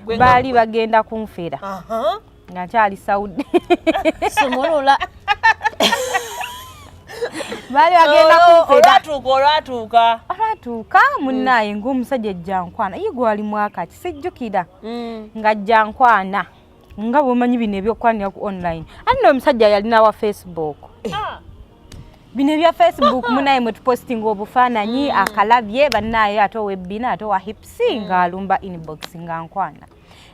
Baali bagenda kunfera nga nkyali Saudi. Sumulula. Baali bagenda kunfera. Olwatuuka, olwatuuka. Olwatuuka munnaye ng'omusajja ejja nkwana. Ye gwali mwaka ki sijjukira. Ng'ajja nkwana. Nga bw'omanyi bino ebyokwanira ku online. Ate nno omusajja yalina wa Facebook. Bino ebya Facebook munaye mwe tupostinga obufaananyi akalabye bannaye ate ow'ebbina ate owa hips ng'alumba inbox nga nkwana.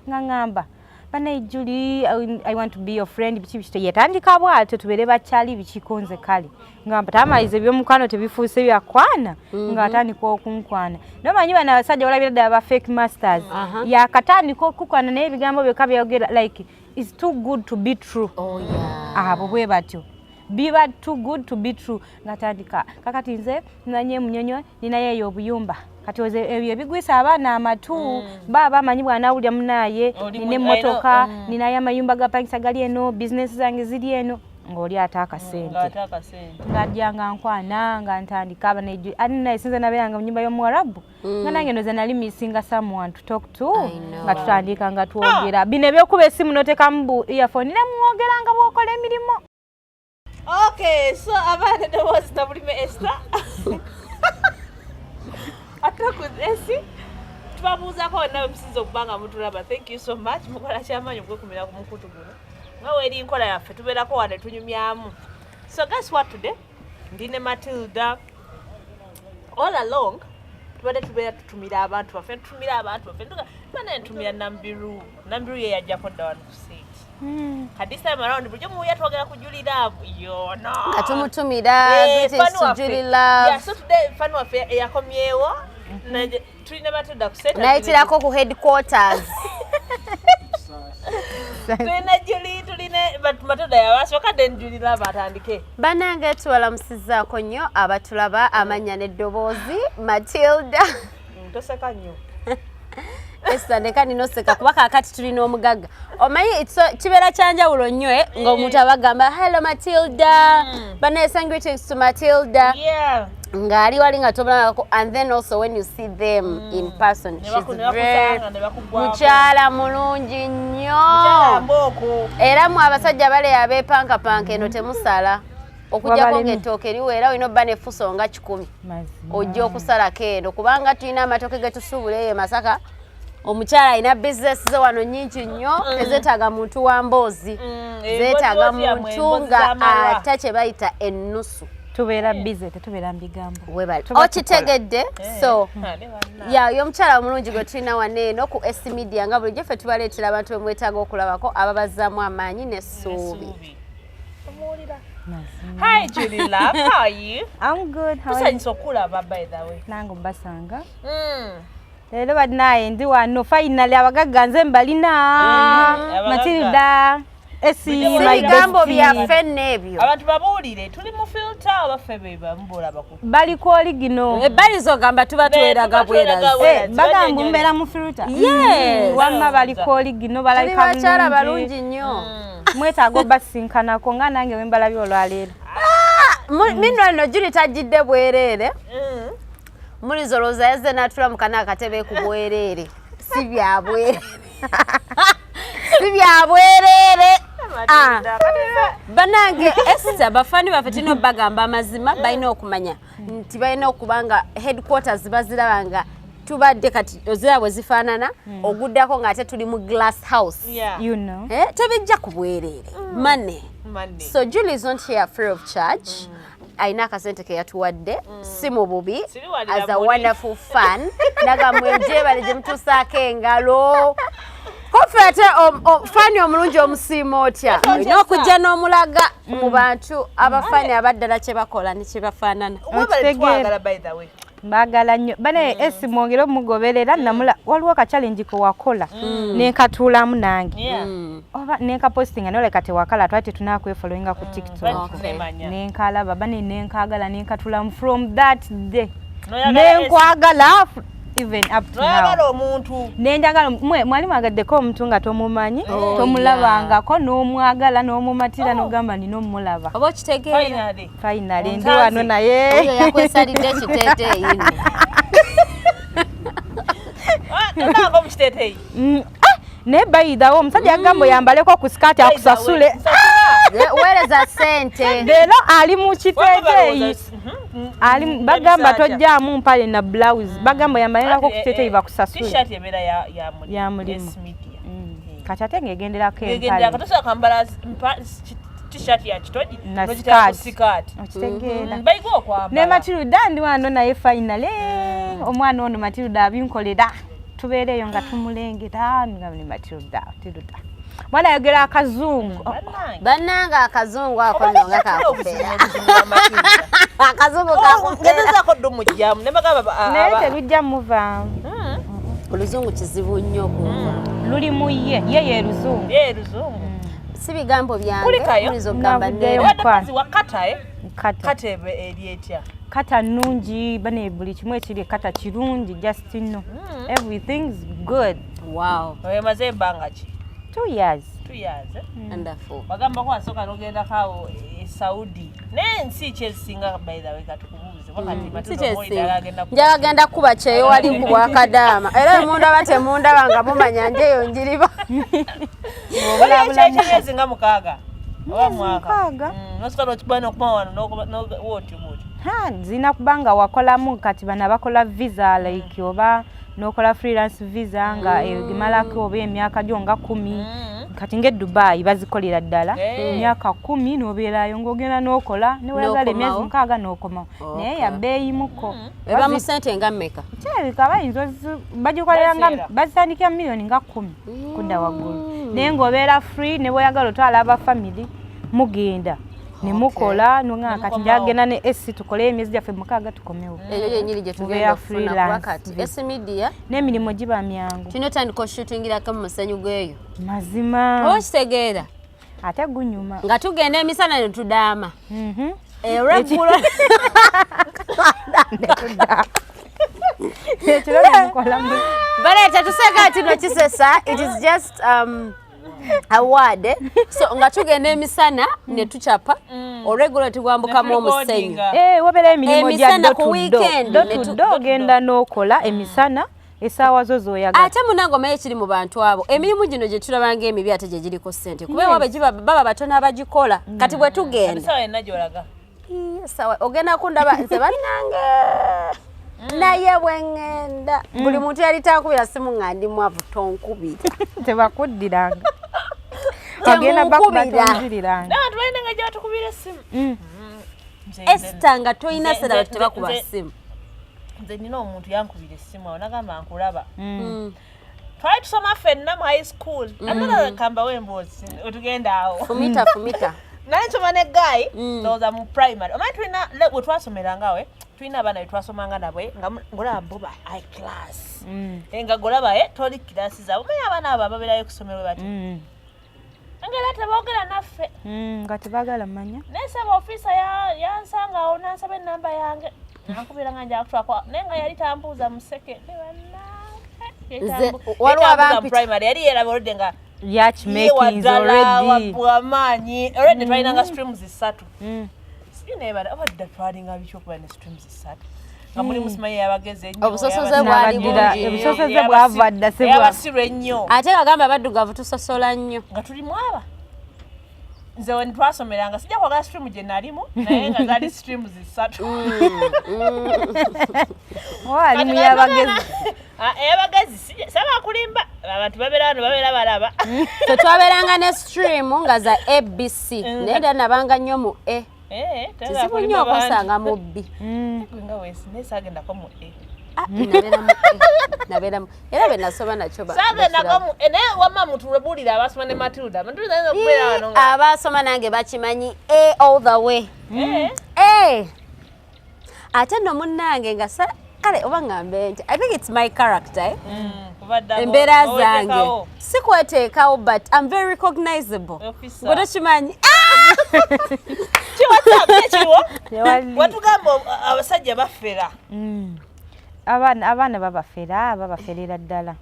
Nga ŋŋamba banaye Julie, I want to be your friend, biki biki, yatandika bw'atyo tubeere bakyali bikikonze kale. Ngamba tamaliza ebyomukwano tebifuuse byakwana ng'atandika okunkwana. Nomanyi bano abasajja olabira ddala ba fake masters. Yakatandika okukwana naye ebigambo byokka byayogera like it's too good to be true. Oh yeah. Abo bwe batyo. Biba too good to be true. Ngatandika kakati nze nanye Munyonyo ninayo eyo obuyumba. Kati oze ebyo ebigwisa abaana amatu baba bamanyi bw'anaawulira munaaye nina emmotoka ninayo amayumba ga pangisa gali eno, bizinesi zange ziri eno, ng'oli ate akasente. Ng'ate akasente. Ng'ajja nga nkwana nga ntandika abana ate naye sinze nabeeranga mu nnyumba y'Omuwarabu nga nange ndoza nali missinga someone to talk to nga tutandika nga twogera bino ebyokuba essimu n'oteekamu bu earphone ne mwogera nga bw'okola emirimu. Okay, so abaana eddoboozi Nabulime Esther. Ate ku Esi tubabuuzaako bonna bwe musinza okuba nga mutulaba. Thank you so much. Mukola kyamaanyi okwekumira ku mukutu guno. Nga weeri nkola yaffe tubeerako wano tunyumyamu. So guess what, today? Ndi ne Matilda. All along tubadde tubeera tutumira abantu baffe, tutumira abantu baffe. Bana ntumira Nambiru. Nambiru ye yajjako dda wano ku seat. Kati this time around bulijjo muwulira twogera ku Julie Love. Yona. Nga tumutumira greetings fan to waffe. Julie Love. Yeah, so today fan waffe eyakomyewo. Tulina Matilda ku set. Nayitirako ku headquarters. Tulina Julie, tulina but Matilda yabasooka, then Julie Love atandike. Bannange tubalamusizzaako nnyo abatulaba, amannya n'eddoboozi Matilda. Toseka nnyo. Esther, ndeka ninoseka kuba kaakati tulina omugagga. Omanyi kibeera kyanjawulo nnyo ng'omuntu abagamba hello Matilda, banaye send greetings to Matilda ng'ali wali nga tobalabako, and then also when you see them in person, Ne she's ne very bakusanga ne bakugwako. Mukyala mulungi nnyo. Mukyala mbooko. Era mwe abasajja bale abeepankapanka eno temusala okujjako Wabalemi. ng'ettooke liweera olina obba n'effuso nga 100 Mazima. ojja okusalako eno kubanga tulina amatooke ge tusuubula eyo e Masaka. Omukyala alina bizinesi ze wano nnyingi nnyo, tezeetaaga muntu wa mboozi, zeetaaga emboozi yammwe, muntu emboozi nga z'amalwa. ata kye bayita ennusu. Tubeera busy, tetubeera mu bigambo. Webale. Tuba Okitegedde? So Ne banna. ya yo omukyala omulungi gwe tulina wano eno ku S Media, nga bulijjo ffe tubaleetera abantu bemwetaaga okulabako ababazzaamu amaanyi n'essuubi. Essuubi. Omuwulira. Hi Julie Love, how are you? I'm good. How are you? Tusanyusa okulaba, by the way. Nange mbasanga. Leero bannaye ndi wano finally, abagagga nze mbalina. Abagagga. Matilda Esi, Bulijjo my Si Balina bigambo bestie. byaffe n'ebyo. Abantu babuulire, tuli mu filter oba ffe be bamu bolaba ku Baliko oligino. Ebbali zogamba tuba tweraga tuba tweraga bwerazi. bwerazi. Bagamba mbeera mu filter. Yes. Wamma baliko oligino, Tuli balabika bakyala bulungi. balungi nnyo. Mwetaaga obasinkanako nga nange we mbalabye olwaleero. Minno nno Julie tajjidde bwereere. Mulizo olowooza yazze n'atula mu kana akatebe ku bwereere. Si bya bwereere, si bya bwereere. Ah. Bannange Esther, bafaani baffe tulina obbagamba amazima, balina okumanya nti balina okuba nga headquarters baziraba nga tubadde kati oziraba bwe zifaanana, oguddako ng'ate tuli mu glass house. You know. Eh, tebijja ku bwereere, money. Money. So Julie is not here free of charge. Alina akasente ke yatuwadde, si mu bubi, Siriwalira as a muli. wonderful fan nagamwe gyebale gye mutuusaako engalo kofe ate faani omulungi omusiima otya? Olina okujja n'omulaga mu bantu abafaani abaddala kye bakola ne kye bafaanana. Webale. Okitegeera. Twagala, by the way. Mbaagala nnyo bane. Esi mwongere omugoberera. Namula waliwo ka challenge ke wakola nenkatuulamu nange oba nenkapostinga noleka tewakala, twali tetunakwefollowinga ku TikTok. Nemanya. Nenkalaba bane nenkaagala nenkatulamu from that day. Noyagala. Nenkwagala even up to now. Noyagala omuntu. Nenjagala mwe mwali mwagaddeko omuntu nga tomumanyi, Oh, tomulabangako, n'omwagala n'omumatira n'ogamba nina omulaba. Oba okitegeera. Finally. Finally ndi Ontanze. wano naye. Oyo yakwesalidde ekiteeteeyi nno. Ah, tonanga mu kiteeteeyi. Ah, Naye bayithawo omusajja yagamba oyambaleko ku sikaati akusasule. Weereza ssente. Leero ali mu kiteeteeyi. Ali bagamba tojjaamu mpale na blouse. Bagamba oyambalirako ku kiteeteeyi bakusasule. T-shirt ebeera ya Ya mulimu. S media. Kati ate ng'egenderako Egendera empale. katosobola kwambala t-shirt ya kitogi Na n'ogiteeka ku skirt. sikaati. Okitegeera. Bayiga okwambala. Ne Matilda ndi wano naye finally omwana ono Matilda abinkolera. Tubeereeyo nga tumulengera nga ni Matilda, Matilda. Mwana ayogera akazungu. Bannange. Bannange akazungu ako nno nga kakufera. Obuzibu bwa Matilda. Akazungu kakufera. Ngezezaako dde omugyamu ne bagamba Naye terujja muvaamu. Oluzungu kizibu nnyo okumva. Luli mu ye, ye ye luzungu. Ye luzungu. Si bigambo byange Kulikayo. muyinza okugamba Navuddeyo. neera. Obadde kazi wa kata eh? Kata. Kata eri etya? Kata nnungi bane buli kimu ekiri e kata kirungi just no. Everything's good. Wow. Emaze ebbanga ki? 2 years. 2 years. Eh? Wonderful. Bagamba ko wasooka n'ogendako awo e Saudi. Naye ensi ki ezisinga by the way katukubuuze. Wakati Matilda Omoida agenda ku- Njagala genda kuba kyeyo wali ku bwakadaama era emundaba temundaba nga mumanya njeyo njiriba. Waliyo ekyemyezi nga 6 oba mwaka. 6? Nosooka n'okikuba n'okuma wano wotyo bwotyo. Ha, zirina kuba nga wakolamu kati bano abakola visa like oba n'okola freelance visa nga emalako oba emyaka gyo nga 10. Kati ng'e Dubai bazikolera ddala emyaka 10 n'obeerayo ng'ogenda n'okola ne weeyagala emyezi N'okomawo. 6 n'okomawo. Naye ya bbeeyimuko. Eba mu ssente nga mmeka? Kirabika bayinza bagikolera nga Baseera. bazitandikira miliyoni nga 10 kudda waggulu. Naye ng'obeera free ne bw'oyagala otwala aba family mugenda ne mukola n'oŋŋamba kati Nemukomawo. njagenda ne SC tukole emyezi gyaffe 6 tukomewo. Eyo yennyini gye tugenda Mubeera okufuna kuba freelance kati visa. S media N'emirimu giba myangu. tulina otandika oshutingirako mu musenyu gw'eyo. Mazima. Oba okitegeera Ate gunyuma. nga tugenda emisana ne tudaama. Olweggulo Ekiro ne mukola baleeta tuseka kino kisesa it is just a word. So nga tugenda emisana ne tucapa olweggulo tugwambukamu omusenyu. Wabeera emirimu gya Emisana door ku to door. weekend Door ne to door ogenda n'okola emisana essaawa zo z'oyagala. Ate munange omanyi ekiri mu bantu abo emirimu gino gye tulaba ng'emibi ate gye giriko ssente kuba ewaabwe baba batono abagikola kati bwe tugenda Essaawa yenna gy'olaga. Sawa ogenda kundaba nze bannange naye bwe ŋŋenda buli muntu yali tankubira simu nga ndi mwavu tonkubira. Tebakuddiranga. Bagenda bakuba Temunkubira. tonziriranga. N'abantu balina engeri gye batukubira essimu. Esther nga tolina ssente abantu tebakuba ssimu. Nze nina omuntu yankubira essimu awo n'agamba nkulaba. Twali tusoma ffenna mu high school. Amala kambawo emboozi otugenda awo. Fumita fumita. Nali nsoma ne guy ndowooza mu primary. Omanyi tulina we twasomeranga we tulina abaana be twasomanga nabwe nga ng'olaba bo ba high class. Nga golaba toli kirasi zaabwe. Omanyi abaana abo ababeerayo ku ssomero bwe bati. Nga era teboogera naffe. Nga tebaagala manya. Naye ssebo ofiisa yansanga awo n'ansaba ennamba yange. Nankubira nga nja kutwako naye nga yali tambuuza museke. Ne bannange. Nze waliwo abampita. Primary yali yeraba oludde nga Yakimakings already. wamaanyi. Already twalinanga streams 3. Sinaye oba dda twalinga biki okuba ne streams 3. Nga mulimu simanyi ey'abagezi ennyo. Obusosoze bwali bungi. Obusosoze bwava dda si bwa. Ey'abasiru ennyo. Ate bagamba abaddugavu tusosola nnyo. Nga tulimu aba. Nze we twasomeranga sijja kwagala stream gye nalimu naye nga zaali streams 3. Oba ali mu y'abagezi. Ey'abagezi saba kulimba abantu babeera wano babeera balaba. Ffe twabeeranga ne stream nga za ABC naye dda nabanga nnyo mu A. Kizibu nnyo okusanga mu B. Nga weesi naye saagendako mu A. Nabeera mu A. Nabeera mu era bwe nasoma nakyo saagendako mu A naye wamma mutubuulire abasoma ne Matilda. Matilda ayinza okubeera wano nga abasoma nange bakimanyi A all the way. A. Ate nno munnange nga kale oba ngambe nti I think it's my character. Embeera zange si kweteekawo but I'm very recognizable. Gwe tokimanyi. Kiwo watugamba abasajja bafera. Abaana babafera, babaferera ddala.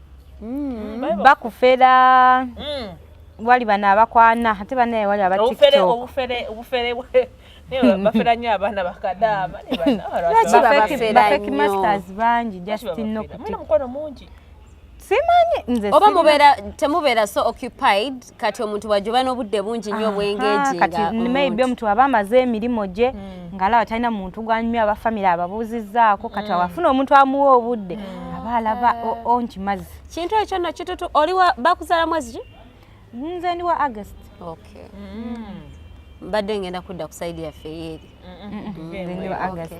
Bakufera. Wali bano abakwana ate banaye wali aba TikTok. Obufere bafera nnyo abaana bakadaama. Bafeki masters bangi just no mukono mungi. Simanyi nze. Oba mubeera temubeera so occupied, kati omuntu bw'ajoba n'obudde bungi nnyo Aha, kati obwengaging. Maybe omuntu aba amaze emirimu gye ng'alaba talina muntu gwanyumya, abafamire ababuuzizzaako, kati awafuna omuntu amuwa obudde, aba alaba onkimazi. Kintu ekyo nno kitutu. Oliwa bakuzaala mwezi ki? Nze ndi wa August. Okay, mbadde ngenda kudda ku side yaffe yeeri. Nze ndi wa August.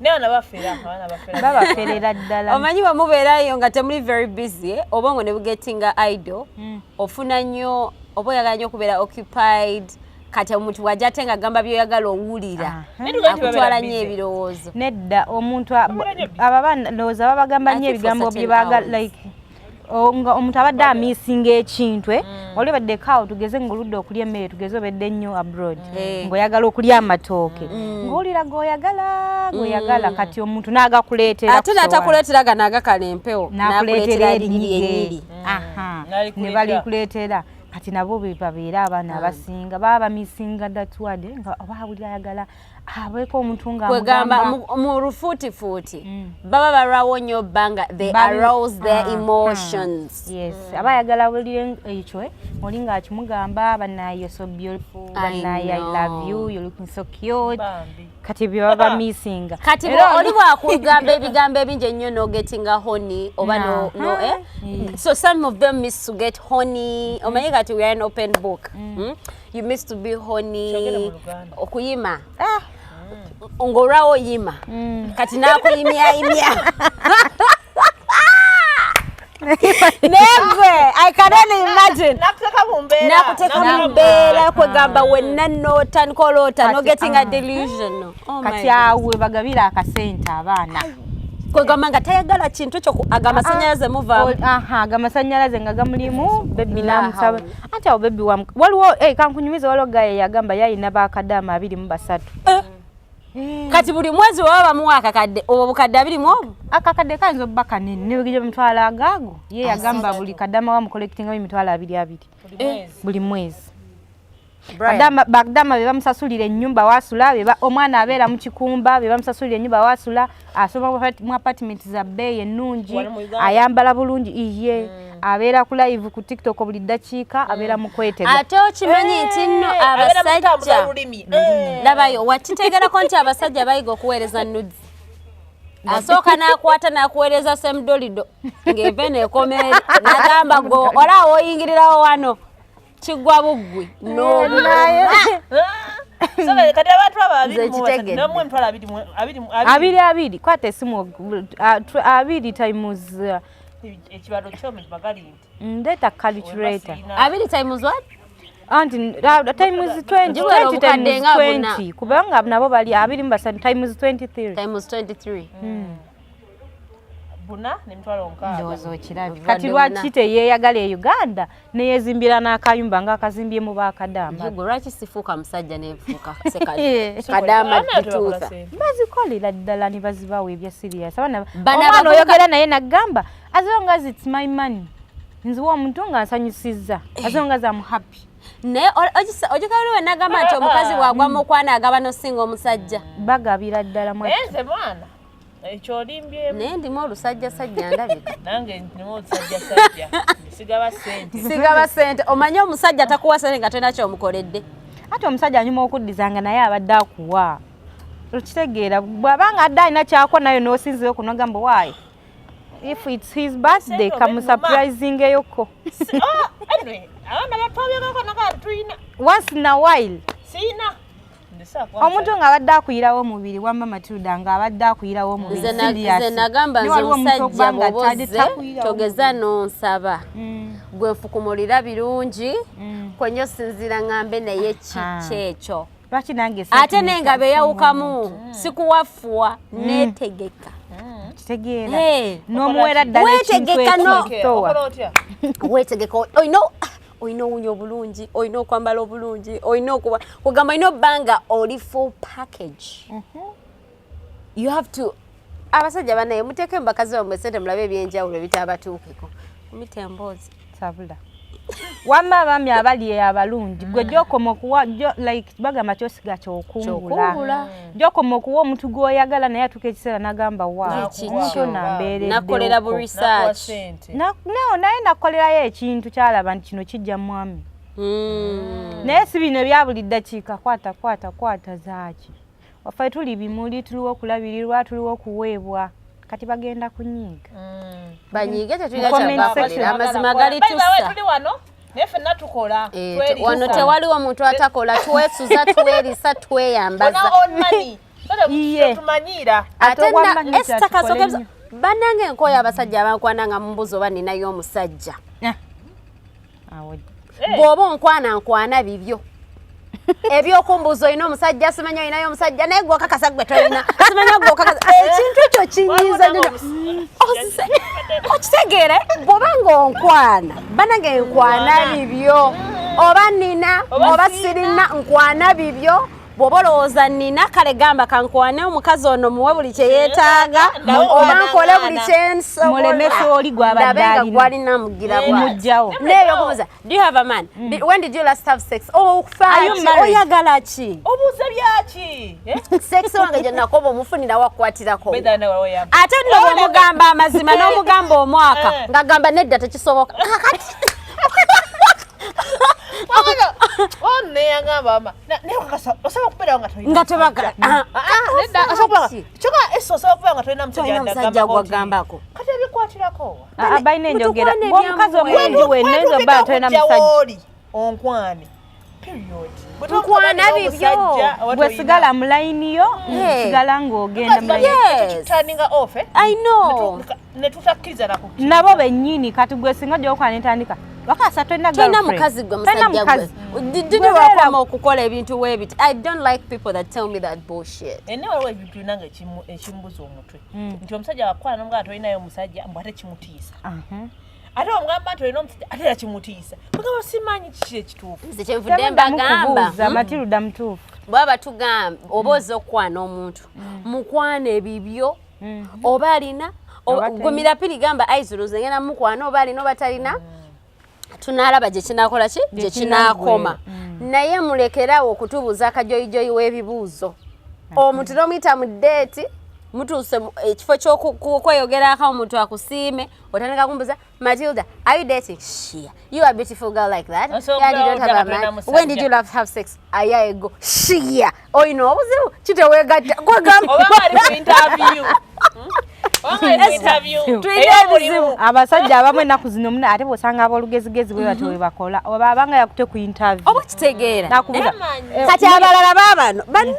Naye bana bafera, abaana bafera. Babaferera ddala. Omanyi bwe mubeerayo nga temuli very busy, eh, obwongo ne bugetinga idle, ofuna nnyo oba oyagala nnyo okubeera occupied. Kati omuntu bw'ajja ate nga agamba byoyagala owulira, Naye tugambe nti akutwala babeera nnyo busy. ebirowoozo. Nedda, omuntu Babeera nnyo busy. abo abaana ndowooza babagamba I nnyo think for ebigambo certain bye baagala, hours. like nga omuntu abadde amiisinga ekintu, eh, oli obadde kaawo, tugeze ng'oludde okulya emmere, tugeze obedde nnyo abroad, ng'oyagala okulya amatooke, ng'owulira g'oyagala goyagala, kati omuntu n'agakuleetera Ate ku sowaani. n'atakuleetera gano agakala empewo, N'akuleetera n'akuleetera eriri erinyige. Enyiri. Aha, N'alikuleetera. ne balikuleetera. Kati nabo be babeera abaana abasinga baba bamisinga that word, eh, nga oba awulira ayagala abeeko omuntu nga Kwegamba amugamba. mu lufuutifuuti baba balwawo nnyo bbanga they arouse their emotions. Yes, aba ayagala awulire ekyo, eh, oli ng'akimugamba, "Banaye, you're so beautiful." I "Banaye, I love know. you, you're looking so cute." Bambi. Kati bye baba misinga. Kati Era oli bwakugamba ebigambo ebingi ennyo nogetinga horny oba no, eh? So some of them miss to get horny. Omanyi kati we are an open book. You miss to be horny. Kyogere mu Luganda. Okuyima. Ah. Ng'olwawo yima, kati n'akuyimyayimya. Negwe I can only imagine. Nakuteeka mu mbeera. Nakuteeka mu mbeera, kwegamba wenna notandika oloota Kati, no getting a delusion. Oh my Kati God. awe bagabira akasente abaana. Kwegamba nga tayagala kintu ekyo aga amasanyalaze muvaamu. Aha, agamasanyalaze nga gamulimu baby. La Namusaba hawla. anti awo baby wa waliwo, eh, kankunyumiza, waliwo gaye yagamba yayina bakadaama 23. Kati buli mwezi baba bamuwa akakadde, obwo bukadde 20 obu. Akakadde kayinza obba kanene nebigija emitwalo agaago. Ye yagamba buli kadama wamucollectingamu emitwalo abiri abiri Buli mwezi. Buli mwezi. Brian. Bakadama be bamusasulira ennyumba wasula, omwana abeera mu kikumba, be bamusasulira ennyumba wasula, asoma mu apartment za bbeeyi ennungi. Wano mu Uganda. Ayambala bulungi, iye abeera ku live ku TikTok buli ddakiika, abeera mu kwetega. Ate okimanyi nti nno Eh, abeera mu kutambuza abasajja lulimi. Eh. Labayo, wakitegerako nti abasajja bayiga okuweereza nudes. Asooka n'akwata n'akuweereza semudolido ng'eva eno ekoma eri, n'agamba gwe olaawo oyingirirawo wano kiggwa buggwi n'obulala. So, kati abantu abo abiri Nze mu basatu, kitegedde. n'omuwa emitwalo abiri Abiri abiri, kwata esimu, abiri times Ekibalo kyomi bagali nti ndeeta calculator. Abiri times what? Anti times 20. Giwera 20 obukadde times nga buna. 20, kubanga nabo bali 23 times 23. Times 23. Buna n'emitwalo 60. Ndowooza okirabye. Obukadde Kati lwaki teyeeyagala e Uganda neyezimbira n'akayumba ng'akazimbyemu bakadaama? Gwe lwaki sifuuka musajja nenfuuka kadaama bituusa? Bazikolera ddala ne bazibawa ebya serious abaana. Bano Omwana oyogera naye nagamba, "As long as it's my money, nziwa omuntu nga nsanyusizza, as long as I'm happy." Naye ojukaliwe nagamba nti omukazi bwagwa mukwana agaba nosinga omusajja. Bagabira ddala Naye nze mwana ekyo olimbyemu. Naye ndimu olusajjasajja ndabika. Nange ndimu olusajjasajja, sigaba ssente. Sigaba sente. Omanye omusajja takuwa sente nga tolina kyomukoledde. Ate omusajja anyuma okuddizanga naye abadde akuwa, okitegeera? Bw'abanga adde alina kyakuwa nayo n'osinzira okunogamba waayi, if it's his birthday, Sente oba kamusurprisingeyoko. Oh, anyway, abaana batwabyegako nagaa tulina. Once in a while. Siina. Ndisaako. Omuntu ng'abadde akuyirawo omubiri, wamba Matilda, ng'abadde akuyirawo omubiri. Nze Serious. nze nagamba Naye nze waliwo omuntu omusajja okuba nga bw'oba tali ozze takuyirawo. togeza n'onsaba, gwe nfukumulira birungi, kwenyo sinziira ŋŋambe naye kiki ekyo. Lwaki nange Ate nenga beyawukamu sikuwafuwa, neetegeka. Kitegeera. Hey. N'omuwera ddala ekintu Weetegeka ekitowa. Okola otya? Weetegeka, olina owunya obulungi, olina okwambala obulungi, olina okuba kugamba olina obba nga oli full package. You have to abasajja banaye muteeke mu bakazi bammwe sente mulabe ebyenjawulo ebitabatuukeko. Mita emboozi. Sabula. Wamma abaami abali abalungi, gwe gyokoma okuwa like bagamba kyosiga kyokungula, gyokoma okuwa omuntu gw'oyagala, naye atuuka ekiseera n'agamba wa omuntu ono ambeereddewo. Nakolera bu research. No, naye nakolerayo ekintu kyalaba nti kino kijja mwami. Naye si bino ebya buli ddakiika, kwata kwata kwata zaaki. Waffe tuli bimuli, tuliwo okulabirirwa, tuliwo okuweebwa. Kati bagenda kunyiiga. Banyiige, tetulina kyabakolera, amazima gali tussa. Tuli wano naye ffenna tukola. Wano tewaliwo muntu atakola, twesuza, twerisa, tweyambaza. Tumanyiira. Ate Esther kasoke bannange, enkooya abasajja abankwana nga mumbuzi oba ninayo omusajja. Bw'oba onkwana, nkwana bibyo. Ebyokumbuuza olina omusajja, simanyi olinayo omusajja, naye gwe okakasa gwe tolina, simanyi gwe okakasa, ekintu ekyo kinyiiza nnyo. Okitegeere, bw'oba ng'onkwana, bannange nkwana bibyo, oba nina oba sirina, nkwana bibyo. Bw'oba olowooza nina, kale gamba kankwane omukazi ono, muwe buli kye yeetaaga, oba nkole buli kyensobola oli gw'abadde alina gwalina mugira. Mujjawo. N'ebyokubuuza, "Do you have a man? When did you last have sex?" Ofa, oyagala ki? Obuuza byaki? Sex wange gye nakoba omufunira wakwatirako. Ate nno bwemugamba amazima n'omugamba omwaka, ng'agamba nedda, tekisoboka. Kakati Neyagamba mama naye okakasa osobola okubeerawo nga tolina nga tebagala. Kyokka ese osobola okubeera nga tolina musajja gwagambako. Kati ebikwatirako. Balina enjogera, omukazi omulungi wenna oyinza obba tolina musajja. Onkwane, period. Nkwana bibyo. Gwe sigala mu layini yo, sigala ng'ogenda mu layini. Turninga off, eh? I know. Ne tutakkiriza nakukkiriza. Nabo bennyini kati gwe singa gyokwana netandika wakasa tolina tolina girlfriend. Mukazi gwe Tolina musajja mukazi. gwe didi wakoma okukola ebintu weebiti. I don't like people that tell me that bullshit. Ene waliwo ebintu nange ekimbuza omutwe nti omusajja wakwana nomugamba tolinayo omusajja, mbu ate kimutiisa. Ate omugamba nti olina omusajja, ate era kimutiisa. Mugamba simanyi kiki ekituufu. Nze kyenvudde Temuddamu mbagamba, kubuuza, Matilda mutuufu. Bwaba tugamba oba ozza okukwana omuntu, mukwana ebibyo, oba alina Oba talina. Gumira piri, gamba aizuruze ngenda mukwana oba alina oba talina, tunaalaba gye kinaakola ki, gye kinaakoma. Naye mulekerawo okutubuuza akajoyijoyi w'ebibuuzo. Omuntu n'omuyita mu date, mutuuse ekifo ky'okweyogerako, omuntu akusiime, otandika kumbuza, "Matilda, are you dating?" Shia, you are a beautiful girl like that So, and you don't have a man. When did you last have sex? Ayaego shia, oyina obuzibu kitewegatta kwegamba. Oba nga ali ku interview. Oba nga ali ku interview. Tulina ebizibu. Abasajja abamu ennaku zino muna ate bw'osanga aboolugezigezi bwe batyo bwe bakola, oba abanga yakute ku interview. Oba kitegeera. Nakubuuza. Kati abalala baabano bannange,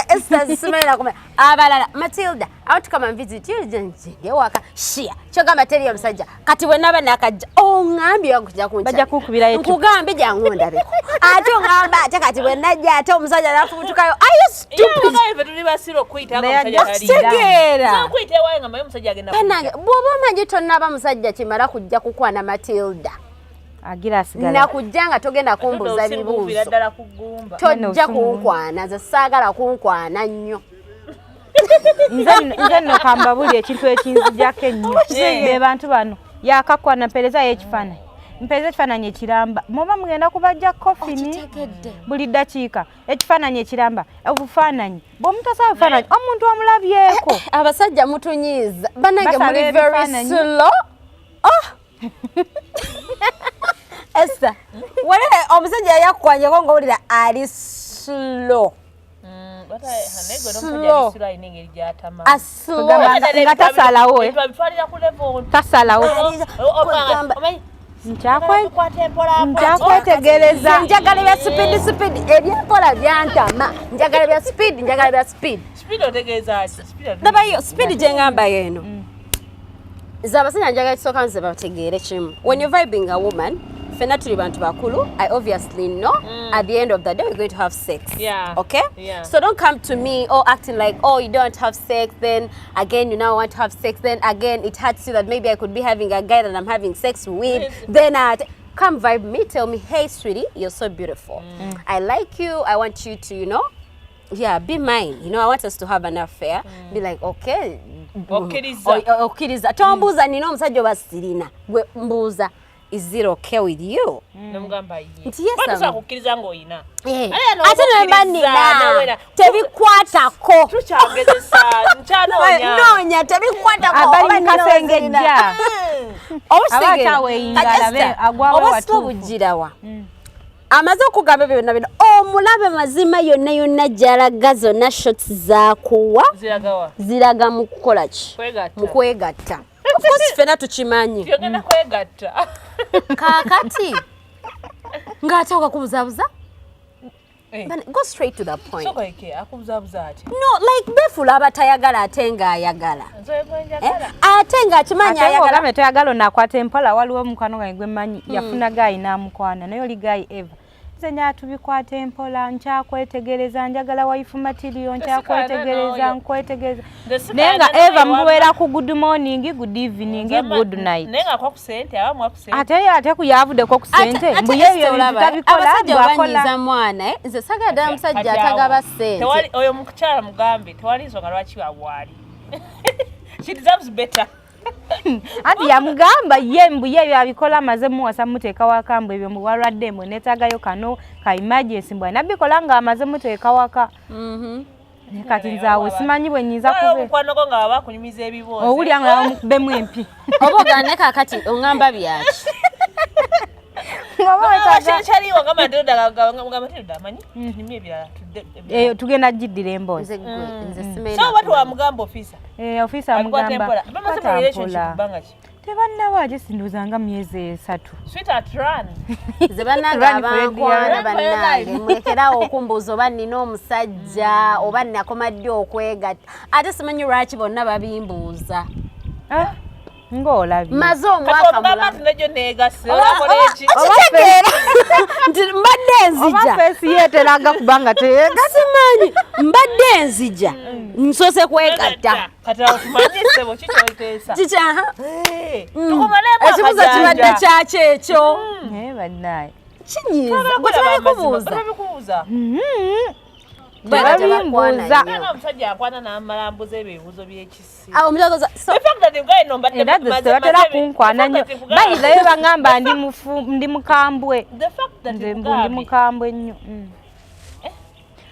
Esther, simanyi kumanya abalala. "Matilda, I want to come and visit you." Nje waka shia, kyogamba teriyo omusajja. Kati bwe naba nakajja, oŋŋambye kujja. Bajja kukubirayo ecupa. Nkugambye jangu ndabeko, ate oŋŋamba ate kati bwe najja ate omusajja nafubutukayo. Are you stupid? Ife tuli basiru okuyita nga Naye omusajja ajja taliyo. Kitegeera. Okuyita ewaye nga maye omusajja agenda. Bannange, bw'oba omanyi tonnaba musajja kimala kujja kukwana Matilda, Agira asigala. Nakujja nga togenda kumbuuza Osinguuvira bibuuzo. ddala ku ggumba. Tojja kunkwana, nze saagala kunkwana nnyo. Nze nno kambabuli ekintu ekinzijako ennyo be bantu bano yakakwana, mpeerezayo ekifaananyi, mpeereza ekifaananyi ekiramba, muba mugenda kubajja kofini. Okitegedde. Buli ddakiika ekifaananyi ekiramba, obufaananyi bw'omutasaba bufaananyi, omuntu omulabyeko. Abasajja mutunyiiza bannange. Basaba Muli very ebifaananyi. slow. Oh! Esther, walere omusajja yakukwanyeko ngaowulira ali slow. Slow. Alina engeri gyatama. A slow. Kugamba nga tasalawo, eh. Babitwalira ku level. Tasalawo. Nkyakwetegereza. Njagala bya speed, speed, ebyempola byantama. Njagala bya speed, njagala bya speed. Speed otegeeza ki? Speed? Ndabayo speed gye ngamba yeeno. Nze abasajja njagala kisooka nze bategeere kimu: when you're vibing a woman, fenna tuli bantu bakulu, I obviously know at the end of the day we're going to have sex. Okay. So don't come to me or acting like, oh, you don't have sex, then again you now want to have sex, then again it hurts you that maybe I could be having a guy that I'm having sex with. Then come vibe me, tell me, "Hey sweetie, you're so beautiful, I like you, I want you to yeah, be mine. I want us to have an affair." Be like, "Okay." Okkiriza. Okkiriza. Tombuuza nina omusajja oba sirina. Gwe mbuuza. Is it okay with you? Nomugamba ye. Nti yes, Batusobola kukkiriza ng'oyina. Eh. Ate era Ate nemba n'okukkiriza, nina n'owera. tebikwatako. Tukyagezesa, nkyanoonya. Noonya tebikwatako. Abali Oba mu nina kasengejja. ozirina. Aba akyaweyinga alabe agwawe Oba watuufu. obugirawa amaze okugamba ebyo byonna byonna, omulabe mazima yonna yonna gy'alaga, zonna shots zakuwa Ziragawa. ziraga mu kukola ki? Kwegatta. Mu kwegatta. Of course ffenna tukimanyi. Yogenda kwegatta. Kaakati ng'ate okakubuzaabuza. Eh. But go straight to the point. Sooka eke, akubuzaabuza atya? No, like befuula abatayagala ate ng'ayagala. Nze gwe Eh? njagala. Ate ng'akimanyi Ate ayagala. ng'ogambe toyagala onaakwata empola. Waliwo omukwano gwange gwe mmanyi, yafuna guy n'amukwana, naye oli guy eva nze njala tubikwata empola, nkyakwetegereza, njagala wife material, nkyakwetegereza, n'oyo. nkwetegereza. Nze sikaana Naye nga n'oyo eva wamma. mubeera ku good morning, good evening, good night. Naye nga kwa ku ssente, abamu ku ssente. Ate ku yavuddeko ku ssente, Ate mbu ye Esther ebyo ebintu olaba, tabikola, abasajja bw'akola. obanyiiza mwana, eh? Nze sagala ddala musajja Kati awo, atagaba ssente. Oyo mukyala mugambe tewali nsonga lwaki waali. She deserves better. Anti yamugamba ye mbu ye ebyo abikola amaze muwasa, muteeka waka, mbu ebyo mbu walwadde, mbu neetaagayo kano ka emergency, mbu alina bikola ng'amaze muteeka waka. Naye kati nze awo simanyi bwe nnyinza Waliwo kube omukwano gwo nga baba akunyumiza ebiboozi. Owulira nga bamukubemu empi. Oba ogane kaakati oŋŋamba byaki? Oba wetaaga- Kyaliwo nga Matilda, nga Matilda amanyi tunyumye ebirala tudde ebirala. Eyo tugenda giddira emboozi. Nze gwe nze simanyi. So oba twamugamba officer Eh, ofiisa akwata amugamba empola. Bamaze mu kwata relationship mpola. bbanga ki? Tebannaba, ate sindowooza nga myezi 3. Sweetheart, run. Nze bannange Run for abankwana your bannange life. mulekerawo okumbuuza oba nnina omusajja oba nnakoma ddi okwegatta. Ate simanyi lwaki bonna babimbuuza. Ah, ng'olabye. Maze Kati omwaka omugamba mulamba. nti nejjo neegasse, olakola eki? Okitegeera nti mbadde Oba nzija. face ye eteraga kubanga teyegatta. Simanyi mbadde nzija nsoose kwegatta. Kati awo tumanye ssebo ki kyoteesa. Kiki, aha. Eh, tukumalemu Ekibuuzo kibadde akajanja. kyaki ekyo? Naye bannaye. Kinyiiza gwe tebabikubuuza. Tebabikubuuza. Tebabimbuuza. Naye omusajja akwana n'amala mbuza ebyo ebibuuzo by'ekisi. Awo omujagoza so The fact that guy no mbadde Era nze tebatera kunkwana nnyo. Bayizayo baŋŋamba ndi mufu, ndi mukambwe. The fact that Nze mbu ndi nkugambye mukambwe nnyo.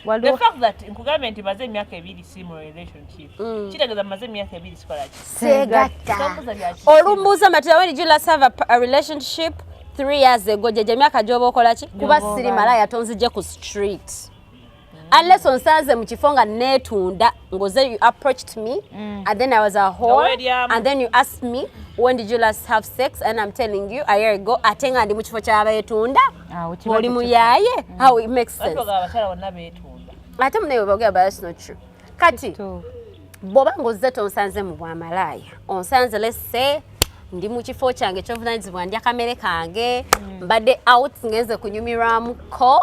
The Waliwo fact that nkugambye nti maze emyaka 2 si mu relationship kitegeeza maze emyaka 2 sikola ki? Segatta. Tombuuza bya kisiru. Olumbuuza, Matilda, when did you last have a relationship? 3 years ago. Gyegyo emyaka gy'oba okola ki? Kuba Gy'oba siri obala. malaya, tonzijje ku street unless onsanze mu kifo nga neetunda ngoze you approached me and then I was a whore. Nga weeryamu. And then you asked me, "When did you last have sex?" And I'm telling you a year ago, ate nga ndi mu kifo ky'abeetunda. Awo kiba Oli tekikola. muyaaye. How it makes Lwaki sense? bagamba abakyala bonna beetunda? Ate munaye bwebogera, but that's not true. Kati Kituufu. bw'oba ng'ozze tonsanze mu bwamalaaya, onsanze, let's say ndi mu kifo kyange ekyobuvunanyizibwa, ndya kamere kange, mbadde out ngenze kunyumirwamuko,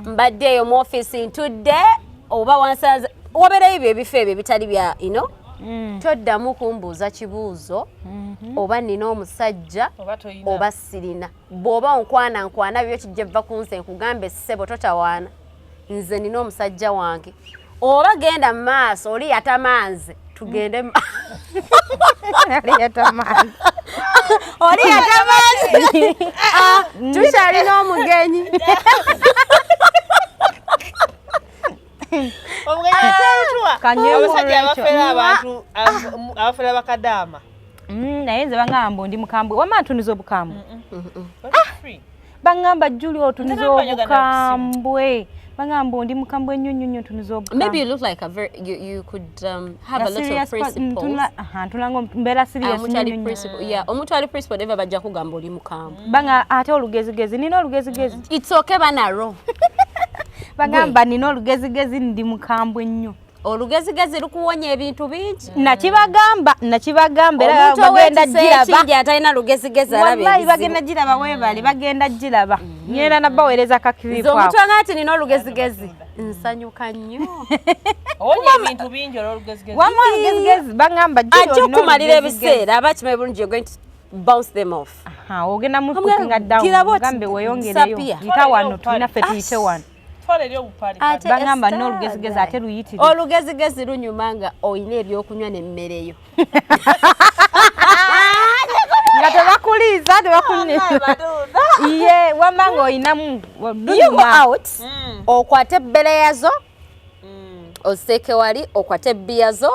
mbadde eyo mu ofiisi ntudde, oba wansanze wabeerayo ebyo ebifo ebyo ebitali bya ino, toddamu kumbuuza kibuuzo oba nina omusajja Oba toyina. oba sirina. Bw'oba onkwana nkwana byo kijja vva ku nze nkugambe, "Ssebo, totawaana, nze nina omusajja wange," oba genda mu maaso, oli yatamanze, tugende Yali yatamanze. Oli yatamanze. Ah, tukyalina omugenyi. Omugenyi akyalituwa. Kanyewo Abasajja Rachel. abafera abantu abafera bakadaama. Naye nze baŋŋamba ndi mukambwe. Wamma ntunuza obukambwe. Bali free. Baŋŋamba, "Juli, otunuza Nze namba njagala obukambwe." Baŋŋamba ndi mukambwe nnyo nnyo nnyo, ntunuza obukambwe. Maybe you look like a very you could have a lot of Serious principles. Ntula mbeera serious Omuntu nnyo ali nnyo nnyo. principle, yeah, omuntu ali principle never bajja kugamba oli mukambwe. Banga ate olugezigezi, nina olugezigezi. It's okay, banaro. Bagamba nina olugezigezi, ndi mukambwe nnyo. Olugezigezi lukuwonya ebintu bingi. Nakibagamba, nakibagamba era Omuntu bagenda ow'ekisa giraba. ekingi atalina lugezigezi alaba Wallahi ebizibu. bagenda giraba, weebale, bagenda giraba. Nyera nabaweereza Nze kakiripu omuntu ako. anga nti nina olugezigezi nsanyuka nnyo. Owonya ebintu bingi olw'olugezigezi. Wamma olugezigezi bagamba Julie Ajja olina okumalira olugezigezi. ebiseera aba akimanyi bulungi you're going to bounce them off. Aha, ogenda muputinga down. Giraba oti Ogambe weeyongereyo. disappear. Yita wano, tulina ffe tuyite wano. Twala eri obupale. Ate Bagamba Esther, nina olugezigezi ate luyitire. Olugezigezi lunyuma nga olina ebyokunywa n'emmere yo. Nga tebaku Tebakuliisa, tebakunnyonyola. Ye wamma ng'olinamu You go out, okwate ebbere yazo, oziteeke wali, okwate ebbiya zo,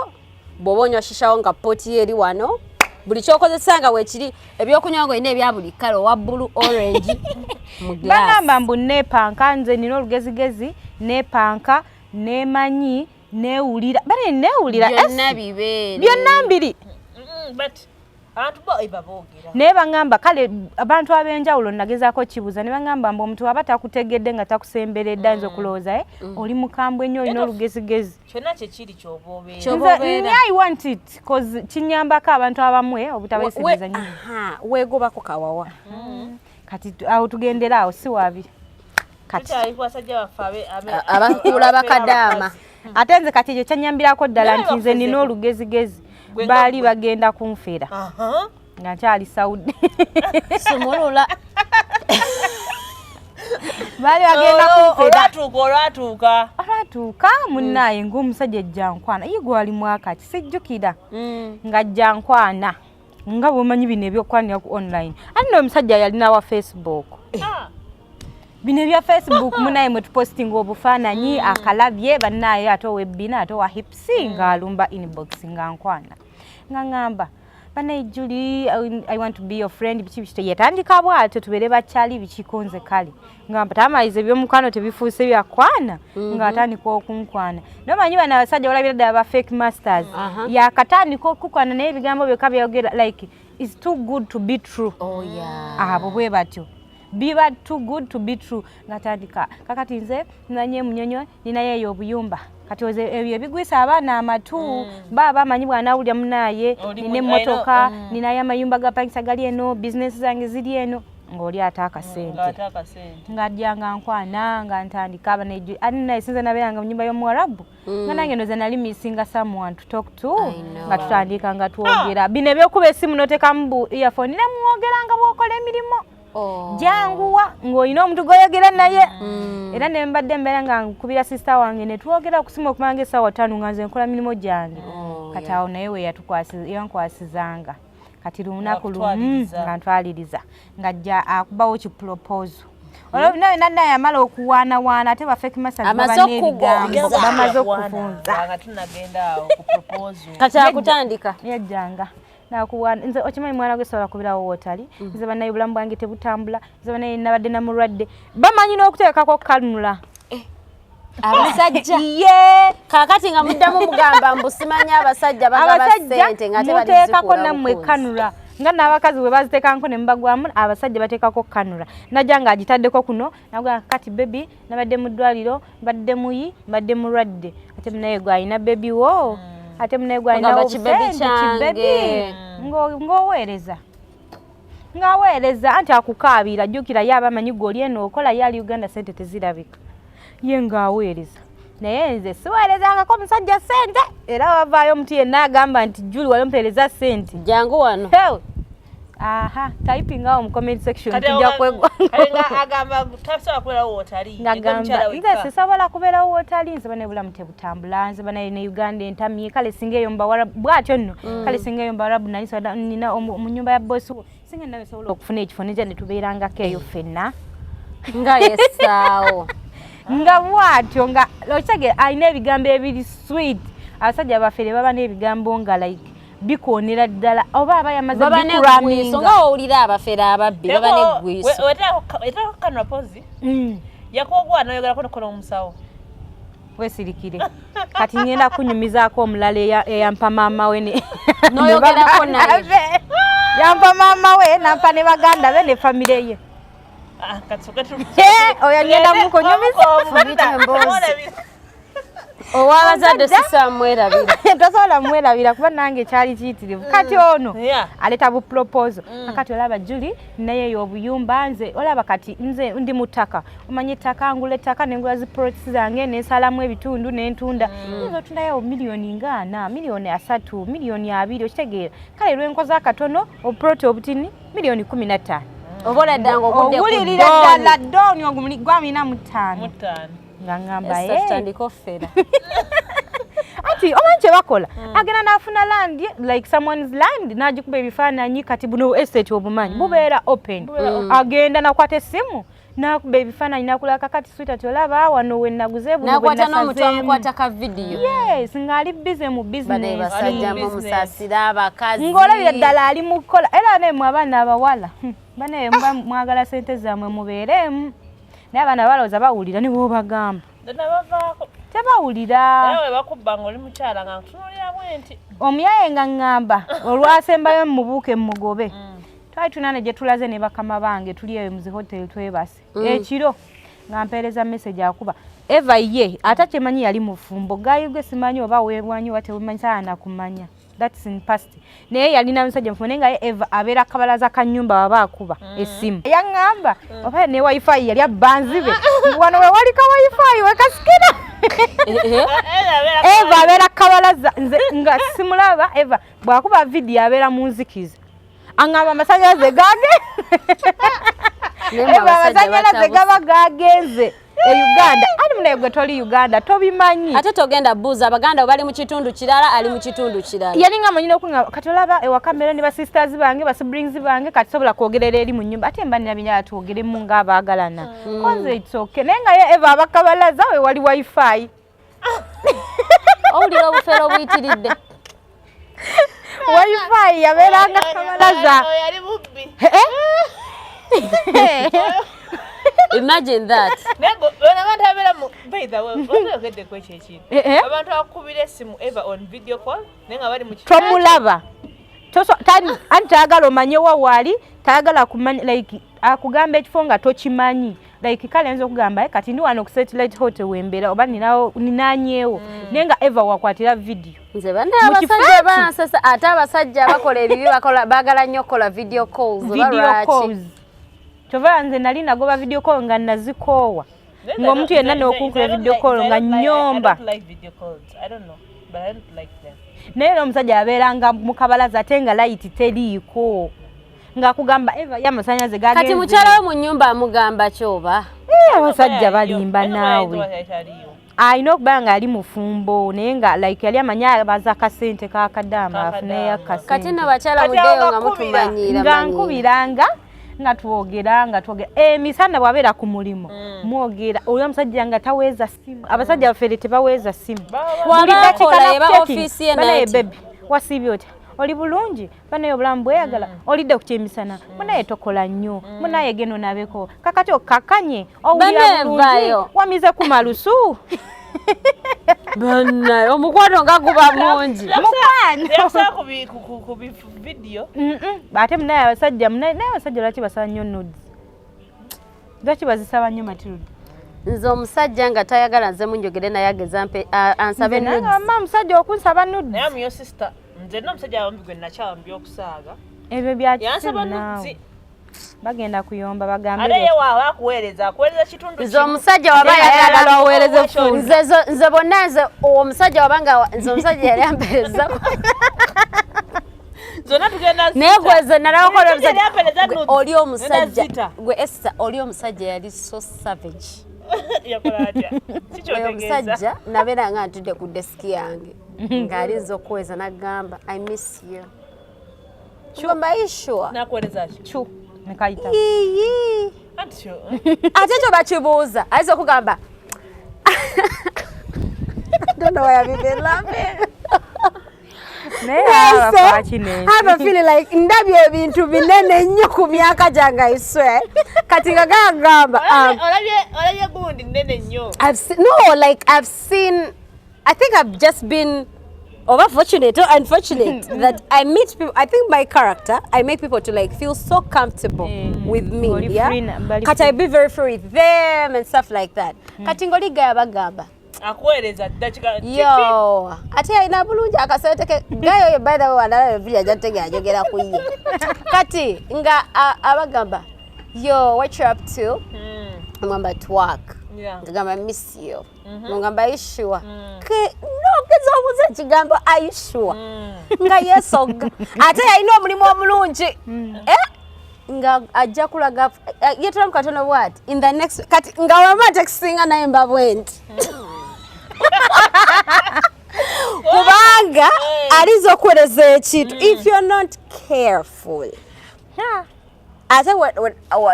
bw'oba onywa shishawo nga pooti ye eri wano, buli kyokozesa nga weekiri, ebyokunywa ng'olina ebya buli kala, owa blue, orange mu glass. Bagamba mbu neepanka, nze nina olugezigezi, neepanka, neemanyi, neewulira, bane neewulira. Byonna bibeere. Byonna mbiri. But abantu bo eba boogera. Naye baŋŋamba, kale abantu ab'enjawulo nagezaako kibuuza ne baŋŋamba mbu omuntu aba takutegedde nga takusemberedde ayinza okulowooza, oli mukambwe nnyo, olina olugezigezi. Kyonna kyekiri kyoba obeera. Kyoba Nze obeera. I want it 'cause kinyambako abantu abamwe obutabeesigeza nnyo. Aha, weegobako kawawa. Kati awo tugendera awo si wabi kati. Tukyali ku basajja baffe Abakuula bakadaama. Ate nze kati ekyo kyanyambirako ddala Naye nti nze nina bakuzeeko. olugezigezi. Gwe nga Baali gwe. bagenda kunfera nga nkyali Saudi. Sumulula. Baali bagenda kunfera. Olwatuuka, olwatuuka. Olwatuuka munnaaye ng'omusajja ajja nkwana, ye gwali mwaka ki sijjukira, ng'ajja nkwana nga bw'omanyi bino ebyokwanira ku online, ate nno omusajja yalina wa Facebook. Ah, Bino ebya Facebook munaye mwe tupostinga obufaananyi, akalabye bannaye, ate owebbina, ate owa hips, ng'alumba inbox nga nkwana nga ŋŋamba, "Banaye Juli, I want to be your friend," biki biki, yatandika bw'atyo, tubeere bakyali bikikonze. Kale ngamba tamaliza ebyomukwano tebifuuse byakwana, ng'atandika okunkwana. Nomanyi bano abasajja olabira ddala ba fake masters. Yakatandika okukwana naye ebigambo byokka byayogera like is too good to be true. Oh, yeah. Abo bwe batyo biba too good to be true. Ngatandika, "Kakati nze nanye Munyonyo, ninayo eyo obuyumba." Kati oze ebyo ebigwisa abaana amatu, baba bamanyi bw'anaawulira munaaye Oli nina emmotoka, ninayo amayumba ga pangisa gali eno, bizinesi zange ziri eno, ng'oli ate akasente. Ng'ate akasente. Ng'ajja nga nkwana nga ntandika abana ate naye sinze nabeeranga mu nyumba y'omuwarabu nga nange ndoza nali missinga someone to talk to. I know. Nga tutandika nga twogera bino ebyokuba esimu notekamu bu earphone ne mwogera nga bw'okola emirimu. Oh. Janguwa ng'olina omuntu gw'oyogera naye. Era ne mbadde mbeera nga nkubira sister wange ne twogera okusima okumala ng'essaawa 5 nga nze nkola mirimu gyange. Oh, Kati yeah. awo naye we yankwasizanga kati lunaku lumu Ng'akutwaliriza. nga ntwaliriza ng'ajja akubawo kiproposal. Olwo naye nannaye yamala okuwaanawaana, ate ba fake masters baba Amaze n'ebigambo. okugonza. Bamaze okufunza. Nga tunagenda awo ku proposal. Kati akutandika. Yajjanga nakuwaana, "Nze okimanyi mwana gwe sobola kubirawo wootali, nze bannaye obulamu bwange tebutambula, nze bannaye nabadde namulwadde." Bamanyi n'okuteekako kanula. Abasajja. Ye. Kaakati nga muddamu mugamba mbu simanyi abasajja bagaba Abasajja ssente nga muteekako tebalizikuula nammwe bukuuzi. kanula nga n'abakazi bwe baziteekako ne mubagwamu, abasajja bateekako kanula. Najja ng'agitaddeko kuno nagamba, "Kati baby, nabadde mu ddwaliro, mbadde muyi, mbadde mulwadde." Ate munaye gwe alina baby wo, ate munaye gwe alinawo Ogamba, "Kibebi obusente, kibebi." kyange. Ng'oweereza ng'aweereza anti akukaabira. Jjukira ye aba amanyi gwe oli eno okola, ye ali Uganda, sente tezirabika, ye ng'aweereza. Naye nze siweerezangako musajja sente, era wavaayo omuntu yenna agamba nti Juli wali omupeereza sente, Jangu wano. Hey! Aha, typing awo mu comment section. Kati Tujja awo kwegwa. Kale nga agamba tasobola kubeerawo wootali. Ngagamba, "Nze sisobola kubeerawo wootali, nze banaye bulamu tebutambula, nze banaye ne Uganda entamye, kale singa eyo mbawarabu." Bw'atyo nno, "Kale singa eyo mbawarabu nali sobola nina mu nyumba ya bosi wo, singa nawe sobola okufuna ekifo nejja ne tubeerangako eyo ffenna." Nga yessaawo. Nga bw'atyo nga okitegeera alina ebigambo ebiri sweet. Abasajja bafere baba n'ebigambo nga like bikoonera ddala oba aba yamaze Baba neggwiso bikuraminga. Nga owulira abafere ababbi baba neggwiso. Weterako kanula pozi. Yakuwa nayogerako nokola omusawo. Weesirikire, kati ngenda kunyumizaako omulala eyampa maama we N'oyogerako ne naye. baganda be. Yampa maama we nampa ne baganda be ne famire ye. Ah, kati soke Eh, oyo ngenda mukunyumiza. Fumita emboozi. Ow'abazadde Omusajja- sisamwerabira. Tosobola mwerabira kuba nange kyali kiyitirivu. Kati ono Yeah. aleeta buproposal, "Kakati olaba Juli, naye eyo obuyumba, nze olaba kati nze ndi mu ttaka, omanyi ettaka, ngula ettaka nengula zi plots zange nensalamu ebitundu nentunda, nyinza otundayo miliyoni nga 40, miliyoni 30, miliyoni 20, okitegeera? Kale lwenkoza akatono obuploti obutini miliyoni 15." Oba oladdanga ogudde ku Owulirira ddala dooni ogumuli gwa 45. Mutaano. Nga ngamba, Esther, "Eh." tutandike offera. Ate Anti omanyi kye bakola, agenda n'afuna land, like someone's land, n'agikuba ebifaananyi. Kati buno estate obumanyi bubeera open. Agenda nakwata essimu n'akuba ebifaananyi, nakula, "Kakati sweetheart, olaba wano we naguze buno bwe Nakwata n'omutu nasazeemu." Amukwata ka vidiyo. Yes, ng'ali busy mu Bane business. basajja Business. mumusaasira abakazi. Ng'olabira ddala ali mu kukola. Era nemwe abaana abawala, banaye muba mwagala sente zammwe, mubeeremu, naye abaana balowooza bawulira ne bwobagamba. Nabavaako. Tebawulira. Era we bakubba nga oli mukyala nga nkutunuulira bwe nti. Omuyaye nga ŋŋamba olwasembayo mubuuke mugobe. Twali tulina gye tulaze ne bakama bange, tuli eyo muzi hotel twebase ekiro, nga mpeereza message, akuba Eva. Ye ate kyemanyi yali mufumbo gayi gwe simanyi oba weebwanyi oba tewemanyi, saana kumanya, that's in past, naye yalina musajja mufumbo, naye nga ye Eva abeera kabalaza ka nnyumba waba akuba essimu. Yaŋŋamba oba ne wifi yali abbanzibe, wano we wali ka wifi wekasikira. Eva abeera kabalaza, nze nga simulaba. Eva bw'akuba vidiyo abeera mu nzikiza, aŋŋamba amasanyalaze gage Naye Eva abasajja amasanyalaze batabuse. gaba gagenze e Uganda, ani munaye gwe toli Uganda tobimanyi. Ate togenda buuza abaganda bali mu kitundu kirala, ali mu kitundu kirala. Yali nga manyina okuŋŋamba, "Kati olaba ewaka mbeera ne basisters bange, basiblings bange, kati sobola kwogerera eri mu nnyumba, ate mba nina binyala twogeremu ng'abaagalana konze, it's okay." Naye nga ye Eva abakabalaza we wali wifi. Owulira obufeero obuyitiridde. Wifi yabeeranga kabalaza. Oyo yali mubbi. Imagine that. Naye bano abantu abeera mu, by the way, oyogedde ku ekyo ekintu, Eh, eh. abantu abakubira essimu eva on video call naye nga bali mu kifo. Tomulaba. Anti tayagala omanye wa waali, tayagala kumanya, like akugamba ekifo nga tokimanyi. Like kale nza okugamba, "Eh, kati ndi wano ku Satellite Hotel wembeera oba ninawo ninanyeewo," naye nga Eva wakwatira video. Nze banne Mu kifo abasajja eki? bansesa. Ate abasajja bakola ebibi, bakola baagala nnyo okukola video calls oba Video lwaki? calls, kyova nze nali nagoba video call nga nazikoowa, ng'omuntu yenna n'okunkula video call nga nnyomba. Naye era omusajja abeeranga mu kabalaza ate nga layiti teriiko, ng'akugamba Eva ye amasanyalaze Kati gagenze. Mukyala we mu nnyumba amugamba kyoba? Eh, abasajja balimba naawe. Alina okuba nga ali mufumbo, naye nga like yali amanyi abaza akasente kakadaama afuneyo akasente. Kati nno bakyala Kati muddeyo awo nga nga kubira. mutumanyiira. Nga Manyiira. nkubiranga nga twogera, nga twogera emisana bw'abeera ku mulimu, mwogera. Oli omusajja nga taweeza simu, abasajja bafere tebaweeza simu. Buli Waba dakiika akola eba nakuchecking. ofiisi ye Banaye nati. "Baby, wasiibye otya? Oli bulungi? Banaye obulamu bweyagala, olidde ku kyemisana? Munaye tokola nnyo, munaye genda onaabeko. Kakati okkakkanye, owulira Banaye bulungi? vaayo. Wamize ku malusu?" Bannaye omukwano nga guba mungi. Mukwano. Yakusaba ku vidiyo. Ate munaye abasajja, munaye naye abasajja lwaki basaba nnyo nudes? Lwaki bazisaba nnyo, Matilda? Nze omusajja nga tayagala nze munjogere naye ageza ansabe Nze nange nudes. Mama, omusajja okunsaba nudes. Naye amuyo sister, nze nna omusajja wambi gwe nakyawa mu byokusaaga Ebyo bya yansaba kisiru naawe. nudes. Bagenda kuyomba bagambe. Ate ye waaba akuweereza, akuweereza kitundu Nze kimu. omusajja waba Ate nga ayagala ayagala aweereze full. Nze bonna, nze omusajja wabanga nze omusajja yali ampeereza Zonna tugenda naye zita. gwe nze nalabakola. Omusajja yali ampeereza Gwe nudes. oli omusajja Nenda zita. gwe Esther, oli omusajja yali so savage. Yakola atya? Oyo Kikyotegeeza. omusajja nabeera nga ntudde ku desiki yange ng'alinza okuweza n'agamba, "I miss you." Kugamba, "You sure?" Nakuweereza ki? Chu nekayita. Iiii. Anti kyo Ate ekyo bakibuuza, ayinza okugamba, I don't know why I'm even laughing. Naye abafaaki nensi. Have a feeling like ndabye ebintu binene nnyo ku myaka gyange, I swear. Kati nga gagamba Olabye gundi nnene nnyo. I've seen, no, like I've seen, I think I've just been over fortunate or unfortunate that I meet people. I think my character, I make people to like feel so comfortable with me. Oli Yeah, free bali kati I be very free with them and stuff like that. Kati ngoli gaya bagamba Akuweereza ddakika. Yo, ate alina bulungi akasente ke gayo oyo. By the way, wandala vili ajja tege ajogera ku ye. Kati nga abagamba, "Yo, what you up to?" Ngamba, "Twerk." Ngamba, "Miss you." Ngamba, "You sure?" Nogeza obuuza ekigambo "Are you sure?" Nga yeesogga, ate yalina omulimu omulungi. Eh? Nga ajja kulaga yetulamu katono bwati in the next. Kati nga wama tekisinga naye mba bwe nti. Kubanga alinza okuweereza ekintu if you're not careful. Ate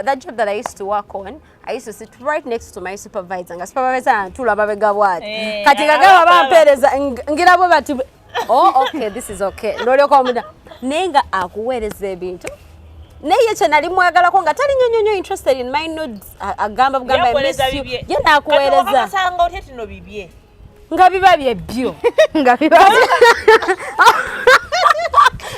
that job that I used to work on, I used to sit right next to my supervisor. Nga supervisor antula mabega bw'ati. Kati nga gaba bampeereza ngira bwe bati, "Oh, okay, this is okay." N'olyoka omuda. Naye nga akuweereza ebintu. Naye ye kye nali mwagalako nga tali nnyo nnyo nnyo interested in my nudes. Agamba bugamba, "I miss you." Ye n'akuweereza. Okakasanga otya tino bibye? Nga biba byebyo. Nga biba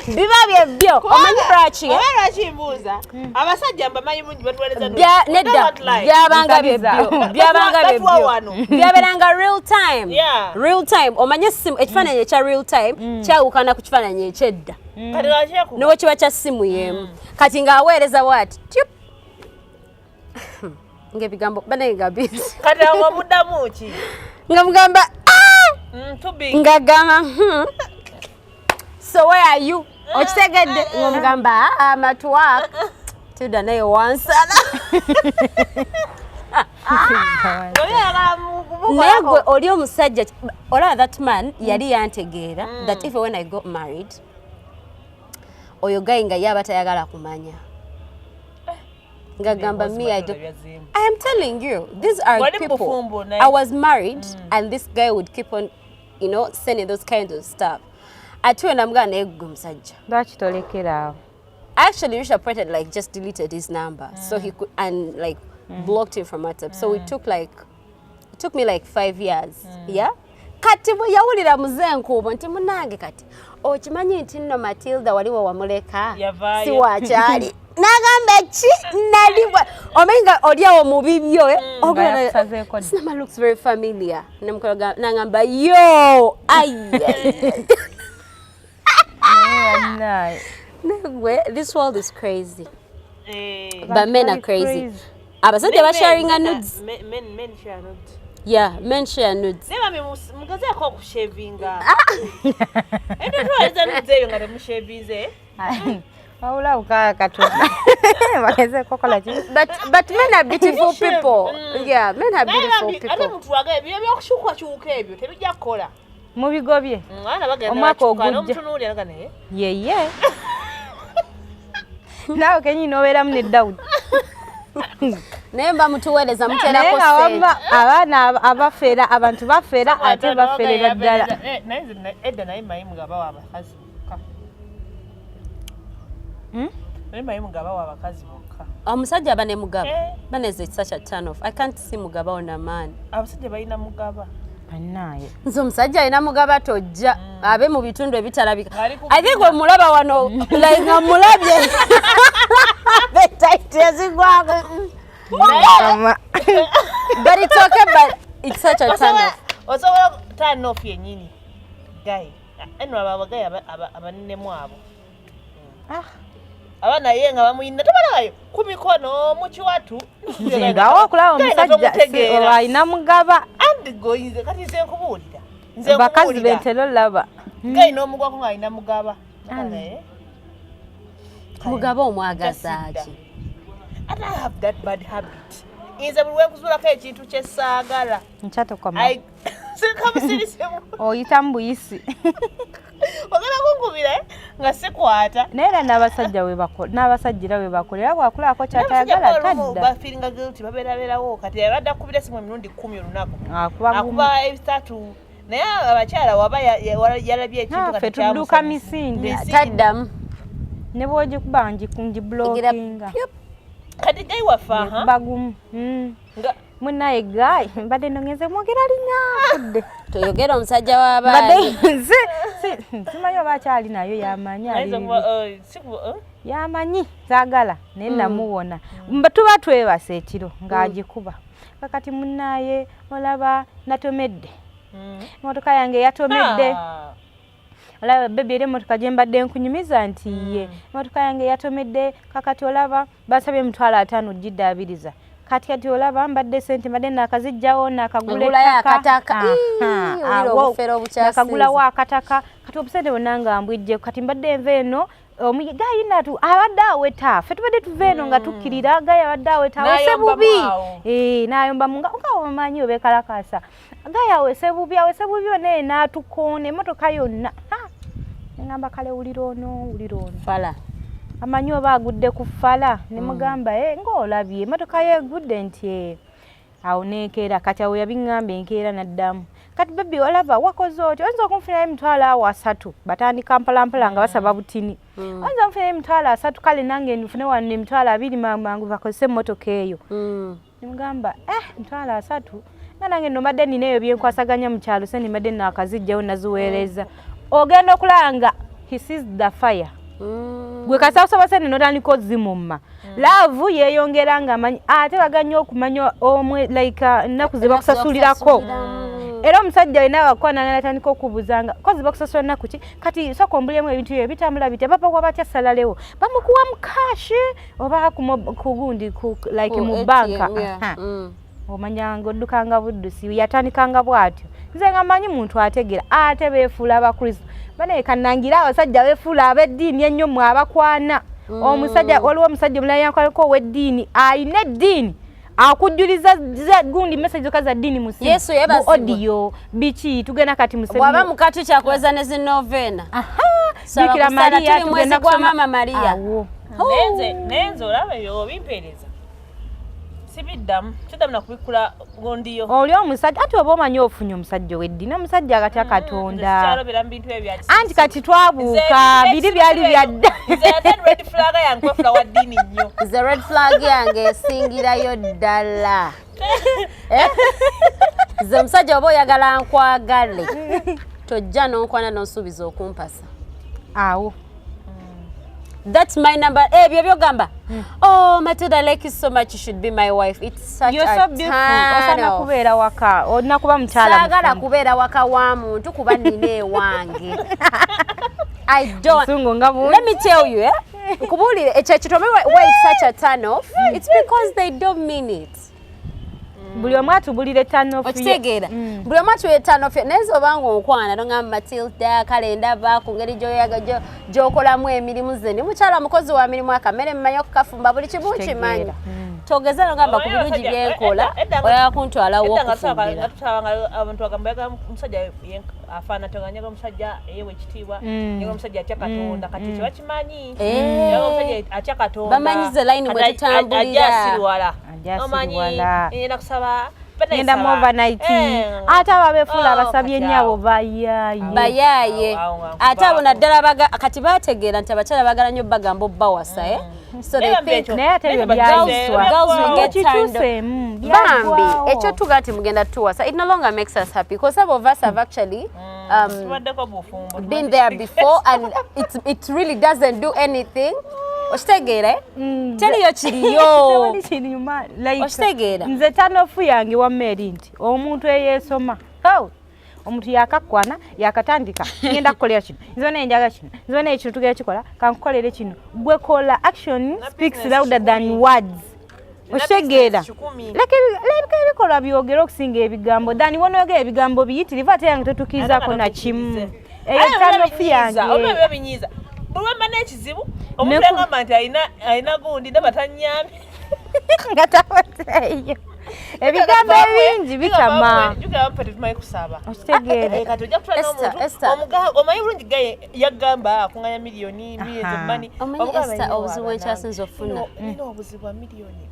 Biba byebyo. Omanyi lwaki? Oba lwaki mbuuza, abasajja mbamanyi bungi batuweereza. Nedda, byabanga byebyo, byabanga Batuwa byebyo. wano. Byabeeranga real time. Real time. Omanye simu, ekifaananyi ekya real time kyawukana ku kifaananyi ekyedda. Kati lwaki? Niwe kiba kya simu y'emu. Kati ng'aweereza bwati tyup ng'ebigambo banaye nga bizi. Kati awo omuddamu ki? Nga mugamba, "Ah!" Too big. Ng'agamba, so where are you?" Okitegedde? Ng'omugamba, "Ah, I'm at work." Tilda naye wansala. Oli ayagala Naye gwe oli omusajja, olaba that man yali yantegeera that if when I got married, oyo guy nga ye aba tayagala kumanya, ngagamba me, I don't. I am telling you, these are Wali people. mufumbo naye. I was married and this guy would keep on sending those kinds of stuff. Ate we namugamba, naye gwe musajja. Lwaki tolekera awo? I actually reached a point and like just deleted his number so he could and like blocked him from WhatsApp. So it took me like 5 years. Yeah. Kati bwe yawulira muze nkuubo nti munange, kati okimanyi nti nno Matilda waliwo wamuleka. Yavaayo. Si wakyali n'agamba ki nali omanyi nga oli awo mu bibyo, eh? Nga yakusazeeko dda. This number looks very familiar. Nemukolaga n'agamba yo ai. Naye bannaaye. Negwe, this world is crazy. Eh. But men are bali crazy. crazy. Abasajja basharinga nudes. Men share nudes. Yeah, men share nudes. Naye bami mugezeeko okushavinga. Ebyo tuwaliza nudes ebyo nga temushavinze. Wabula bukaa Katonda bagezeeko kola ki. But men are beautiful people. Yeah, men are Naye beautiful bambi ate people. mutuwaga ebyo ebyokukyukakyuka ebyo tebijja kukola. Mubigobye. Abaana bagenda Omwaka bakyuka ogujja. n'omutunuulira nga naye. Yeye naawe kenyini obeeramu ne Dawudi. Naye mba mutuweereza Naye muterako nga sente. wamma abaana abafera, abantu bafera ate baferera ddala. Eh, naye nze edda naye mayimu nga bawa abakazi bokka. Hmm? Naye mayimu nga bawa abakazi bokka. Omusajja aba ne mugaba. Eh. Baneze, it's such a turn off. I can't see mugaba on a man. Abasajja balina mugaba. Bannaaye. Nze omusajja alina mugaba tojja abe mu bitundu ebitalabika. Ali ku I think we mulaba wano like nga mulabye. Appetite yazigwako. Mukama. But it's okay, but it's such a turn off. Osobola turn off yennyini guy eno abo aba guy abanenemu abo. Ah. Aba naye nga bamuyina tobalabayo ku mikono mu kiwatu. Nze ngawo okulaba Guy nga omusajja tomutegeera. alina mugaba. Andi goyinze kati nze nkubuulira, nze Bakazi nkubuulira. bentera olaba. Guy n'omugwako ng'alina mugaba. Naye Mugaba omwagaza ki? Ate I have that bad habit, nze buli lwenkuzuulako ekintu kyesaagala Nkyatokoma. Sirikabusirisemu. Oyitamu buyisi. Ogenda kunkubira, eh, nga sikwata. Naye era n'abasajja we bakola, n'abasajja era we bakola, era bwakulako kyatayagala tadda. Bafeelinga guilty, babeerabeerawo. Kati abadde akubira esimu emirundi 10 olunaku. Akuba gumu. Akuba ebisatu, naye abakyala waba yalabye ekintu nga Naffe tudduka misinde. Misinde. Taddamu. Ne bwogikuba ngiblockinga. Kati guy waffe aha. Nekuba gumu. Nga Munaye guy mbadde nongenze mwogera linnya afudde. Toyogera omusajja Mbadde w'abaana. nze simanyi oba akyali nayo yamanyi ali ayinza bibi. okuba eh, Yamanyi saagala naye namuwona. Mba tuba twebase ekiro ng'agikuba, kakati munaaye olaba natomedde emotoka yange yatomedde. Olaba baby, era emotoka gye mbadde nkunyumiza nti ye emotoka yange yatomedde, kakati olaba bansabye 50,000 giddaabiriza. Kati olaba mbadde sente mbadde nakazijjawo nakagula Ogulayo ettaka. akataka. Aha, Ii, owulira awo. obufere obukyasinze. Nakagulawo akataka, kati obusente bwonna nga mbwijje. Kati mbadde nva eno Guy natu abadde aweta, ffe tubadde tuva eno nga tukkirira, guy abadde aweta, awese N'ayomba bubi. Awo. Eh, n'ayomba nga omanyi obeekalakaasa. Guy awese bubi, awese bubi yonna n'atukoona emmotoka yonna. Ha! Neŋŋamba kale wulira ono, wulira ono. Fala. Amanyi oba agudde ku fala, ne mugamba, "Eh, ng'olabye emmotoka ye egudde," nti "Eh." Awo nenkeera, kati awo yabiŋŋamba enkeera n'addamu, "Kati baby, olaba wakoze otya? Oyinza okunfunirayo 30,000?" Batandika mpolampola nga basaba butini. "Oyinza okunfunirayo 30,000? Kale nange nfune wano 20,000 mangu bakozese emmotoka eyo." Nemugamba, "Eh, 30,000 nga nange nno mbadde nina eyo byenkwasaganya mu kyalo, se nimbadde naakazijjawo naziweereza." Ogenda okulaba nga he sees the fire. Gwe kasita kusaba sente n'otandika ozimumma, love yeeyongera nga amanyi, ate baganya okumanya omwe like ennaku ze bakusasulirako. Era omusajja alina abakwana natandika okubuzanga kozi bakusasula nnaku ki? Kati sooka ombulyemu ebintu ebyo bitambula bitya? Bapakuwa batya? Salalewo bamukuwa mu cash oba ku gundi, ku like mu banka? Omanyanga oddukanga buddusi. Yatandikanga bw'atyo, nze nga manyi muntu ategeera, ate beefuula Abakristo. Banaye kannangira abasajja beefuula ab'eddiini ennyo mwe abakwana. Omusajja, waliwo omusajja omulala yankwalako ow'eddiini, ayina eddiini, akujjuliza gundi message zokka za ddiini mu simu, Yesu mu yeebazibwe. audio, biki, tugenda kati mu Bw'aba mukatu kyakuweza ne zinovena. Saba Bikira kusala, Maria, tuli mwezi tugenda gwa kusoma- Mama Maria. Awo. Naye nze olaba ebyo obimpeereza, sibiddamu, kiddamu nakubikkula gondiyo. Oli omusajja ati oba omanyi ofunye omusajja ow'eddiini, omusajja agatya Katonda. Sikyalobera mu bintu ebyo bya Anti kati twabuuka, biri byali byadda. Nze ate red flag yange kwefula wa ddiini nnyo. Nze red flag yange esingirayo ddala. Eh? Nze omusajja oba oyagala nkwagale, tojja n'onkwana n'onsuubiza okumpasa. Awo. That's my number. Ebyo byogamba, "Oh Matilda, I like you so much, you should be my wife," it's such You're a so beautiful, turn osaana off. kubeera waka, olina kuba mukyala Saagala mufumbo. kubeera waka wa muntu kuba nina ewange. I don't. Busungu nga bungi. Let me tell you, eh? Nkubuulire ekyo ekitome, why it's such a turn off. It's because they don't mean it. Buli omu atubulire turn off ye. Okitegeera? Buli omu atuwa turn off ye. Naye nze obanga onkwana nogamba, "Matilda, kale ndaba ku ngeri gy'okolamu emirimu, nze ndi mukyala mukozi wa mirimu, akamere mmanyi okukafumba, buli kimu nkimanyi." Kitegeera. Togeza nogamba ku birungi byenkola oyagala kuntwalawo okufumbira. Tusabanga abantu bagamba yagala omusajja afaana teganyaga, omusajja eyewa ekitiibwa, nyaga omusajja atya Katonda. Kati ekyo bakimanyi. Eh. Yaga omusajja atya Katonda. Bamanyi ze line mwe Kati tutambulira. ajja asiriwala. Ajja Omanyi, asiriwala. ngenda kusaba. Ngenda mu overnight. Ate abo abeefuula Oh, abasabye kati ennyo, abo awo. bayaaye. Bayaaye. Awo nga Ate abo nkubaako. naddala kati bategeera nti abakyala baagala nnyo bagamba obbawasa, eh? So they think Naye ate ebyo byayiswa. Girls will get turned off. Kikyuseemu. Bambi Byaggwawo. ekyo tuga nti mugenda tuwasa, it no longer makes us happy because some of us have actually Tubaddeko bufumbo. been there before and it really doesn't do anything. Okitegeera, eh? Teriyo kiriyo. Tewali kinyuma, like, Okitegeera? Nze turn off yange wamma eri nti omuntu eyeesoma. How? Omuntu yakakwana yakatandika, "Ngenda kukolera kino, nze naye njagala kino, nze naye kino tugenda kikola, kankukolere kino." Gwe kola, action speaks Business louder than kikumi. words. Okitegeera? Kikumi. Leka ebikolwa byogere okusinga ebigambo than wonoyogera ebigambo biyitirivu ate yange totukiizaako na kimu. Eyo turn off yange. Olwo biba binyiiza buli wemba n'ekizibu, omuntu yagamba nti alina gundi ndaba tanyambye. Nga tabateeyo ebigambo ebingi bitama. Jukira bampe tetumanyi kusaba. Okitegeera? Eh, kati ojja kutula Esther, n'omuntu Esther. omanyi bulungi gaye yagamba akunganya miliyoni, millions of money. Omanyi, Omugamba, Esther, "Nina obuzibu abaana, enkyasinze okufuna." Nina obuzibu bwa 2 miliyoni."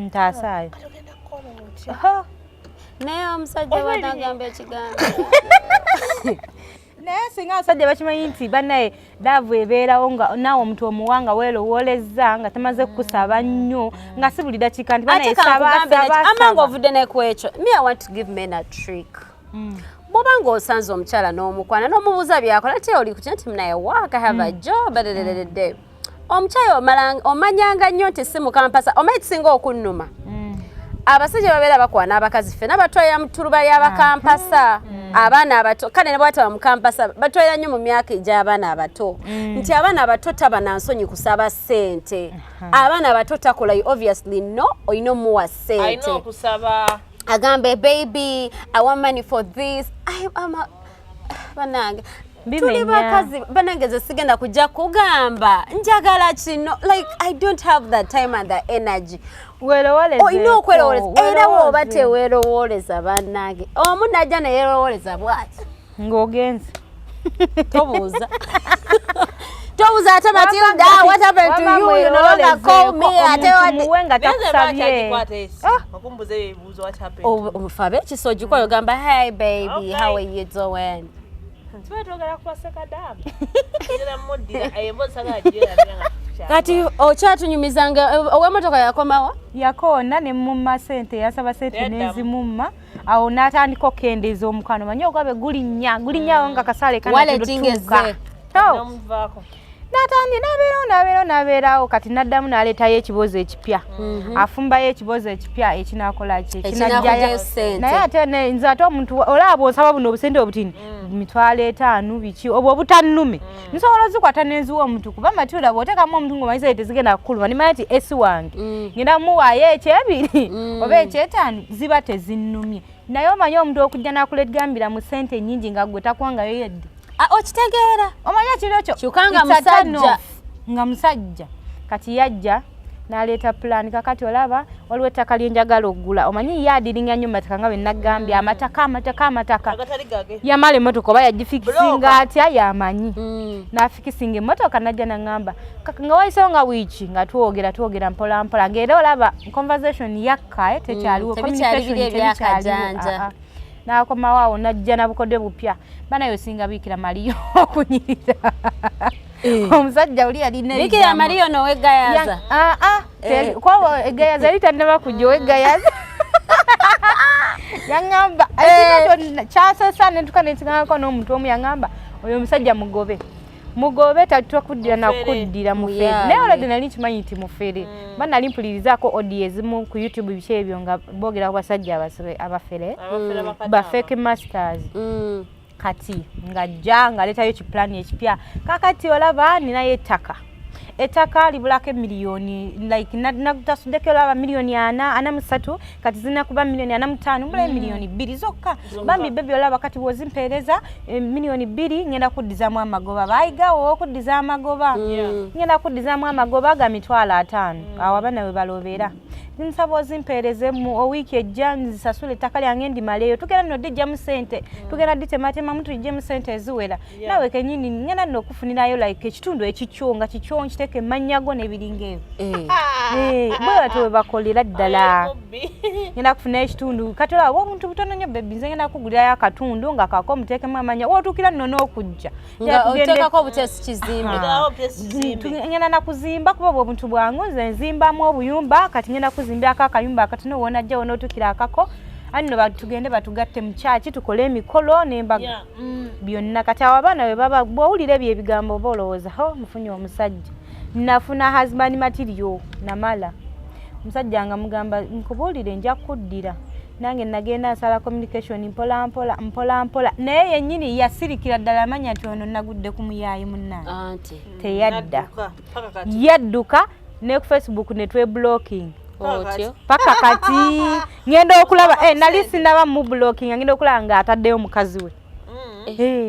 Ntaasaayo. Kati ogenda kukola otya? Oho. Naye omusajja watagamba ekigambo. Naye singa abasajja bakimanyi nti bannaye love ebeerawo nga naawe omuntu omuwa nga weerowoolezza, nga tamaze kukusaba nnyo, nga si buli dakiika nti bannaye Ate saba, kankugambe saba, amanga saba. ovudde ne ku ekyo, me I want to give men a trick. Bw'oba ng'osanze omukyala n'omukwana n'omubuuza byakola, te oli kutya nti munaye work, I have a job, dededede. Omukyala omanyanga nnyo nti si mukampasa. Omanyi kisinga okunnuma, abasajja babeera bakwana abakazi, ffena batwalira mu ttuluba ly'abakampasa abaana abato. Kale ne bwataba mukampasa, batwalira nnyo mu myaka egy'abaana abato, nti abaana abato taba na nsonyi kusaba ssente. Abaana abato takola, you obviously no olina omuwa Alina ssente. okusaba. Agambe, "Baby, I want money for this." Banange, Tuli bakazi banange, ze sigenda kujja kugamba njagala kino. Like, I don't have the time and the energy. Olina okwerowooleza, era bw'oba teweerowooleza, bannange, omu najja neyerowooleza bwati. Ng'ogenze. Tobuuza, tobuuza. Ate Matilda, what happened to you? You no longer call me. Ate muwe nga takusabye. Okumbuza ebibuuzo, what happened? Omufabe ekisa ogikola, ogamba, "Hey baby, how are you doing?" Tuba twogera ku basekadamu, ngera muddira emboozi, sagala gyerabira nga. Kati okyatunyumizanga ow'emmotoka yakomawa? Yakoona ne mumma sente, yasaba sente. Yaddamu. Nenzimumma. Awo n'atandika okukendeeza omukwano. Manyi ogwabe gulinnya gulinnya awo nga kasale. Wallet ngezze. Namuvaako. Natandi nabeerawo, nabeerawo, nabeerawo. Kati naddamu n'aleetayo ekibuuzo ekipya, afumbayo ekibuuzo ekipya ekinakola ki? Ekinakugyayo ssente. Naye ate nze ate omuntu olaba bw'osaba buno obusente obutini, 50,000, biki, obwo obutannume, nsobola ozikwata nenziwa omuntu, kuba Matilda bw'oteekamu omuntu ng'omanyi sente tezigenda kukuluma, nimanya nti esi wange ngenda muwaayo ekyebiri oba ekyetaano, ziba tezinnumye. Naye omanyi omuntu okujja n'akulegambira mu sente nnyingi nga gwe takuwangayo yedde. Ah, okitegeera. Omanyi ekiro kyo Kyokka nga it's a turn musajja. off. Nga musajja. Kati yajja n'aleeta pulaani. Kakati olaba waliwo ettaka lyenjagala okugula. Omanyi ye adiringa nnyo mataka, nga bwe naggambye, amataka, amataka, amataka. Agatali gage. Yamala emmotoka oba yagifikisinga Bloka. atya yamanyi. N'afikisinga emmotoka, najja naŋŋamba nga wayisewo nga wiiki nga twogera, twogera mpola mpola, ng'era olaba conversation yakka, tekyaliwo. Tebikyali communication biri tebikyaliwo. ebyakajanja. Ah, ah. N'akomawo awo najja na bukodde bupya. Banayo singa Biikira Mariyo okunyirira omusajja oli yalina Bikira ebigambo. Mariyo nowegayaza. Ah, ah, kwabo egayaza yali tannaba kujja owegayaza. Yaŋŋamba ekintu kyasesa netuka nekiŋŋambako n'omuntu omu, yaŋŋamba oyo omusajja mugobe, mugobe, tatukuddira nakuddira, mufere. Muyaaye. Naye olwedde nali nkimanyi nti mufere, ba nali mpulirizaako audio ezimu ku YouTube, biki ebyo, nga boogera ku basajja abafere, Abafere bakadaama. ba fake masters. Kati ng'ajja ng'aleetayo kipulaani ekipya. Kakati olaba ninayo ettaka, ettaka libulako emiliyoni, like natasuddeko olaba miliyoni 4, 43, kati zirina kuba miliyoni 45, mbulayo miliyoni 2 zokka. Bambi baby, olaba kati bw'ozimpeereza miliyoni 2, ngenda kuddizaamu amagoba. Bayigawo okuddiza amagoba, ngenda kuddizaamu amagoba ga 50,000. Awo abaana we balobera. Nsaba ozimpeereze mu owiiki ejja, nzisasule ettaka lyange ndimaleyo. Tugenda nno dijjamu sente, tugenda ditematemamu tuggyemu sente eziwera. Naawe kenyini ngenda nno okufunirayo like ekitundu ekikyo, nga kikyo, nkiteeka emmannya go n'ebiringa ebyo. Eh, bwe batyo bwe bakolera ddala. Mubbi. Ngenda kufunayo ekitundu. Kati olaba obuntu butono nnyo, baby, nze ngenda kugulirayo akatundu nga kako, muteekemu amanya wootuukira nno n'okujja. Nga oteekako obuteesi kizimbe. Tegerawo byesi kizimbe. Ngenda nakuzimba, kuba obwo obuntu bwangu, nze nzimbamu obuyumba. Kati ngenda kuzimbirako akayumba akatono, wonajja wonootukira akako ani no, tugende batugatte mu kyaki, tukole emikolo n'embaga byonna. Kati awo abaana bwe baba, bw'owulira ebyo ebigambo oba olowooza ho mufunye omusajja. Nafuna husband material. Namala omusajja nga mugamba, nkubuulire, nja kuddira nange. Nagenda nsala communication mpola mpola mpola mpola, naye yennyini yasirikira ddala, amanya nti ono nagudde ku muyaayi munnange. Anti Teyadda. Nadduka, paka kati. Yadduka ne ku Facebook ne tweblocking. Otyo. Paka kati ngenda okulaba, nali sinaba mu blocking, ngenda okulaba nga ataddeyo mukazi we.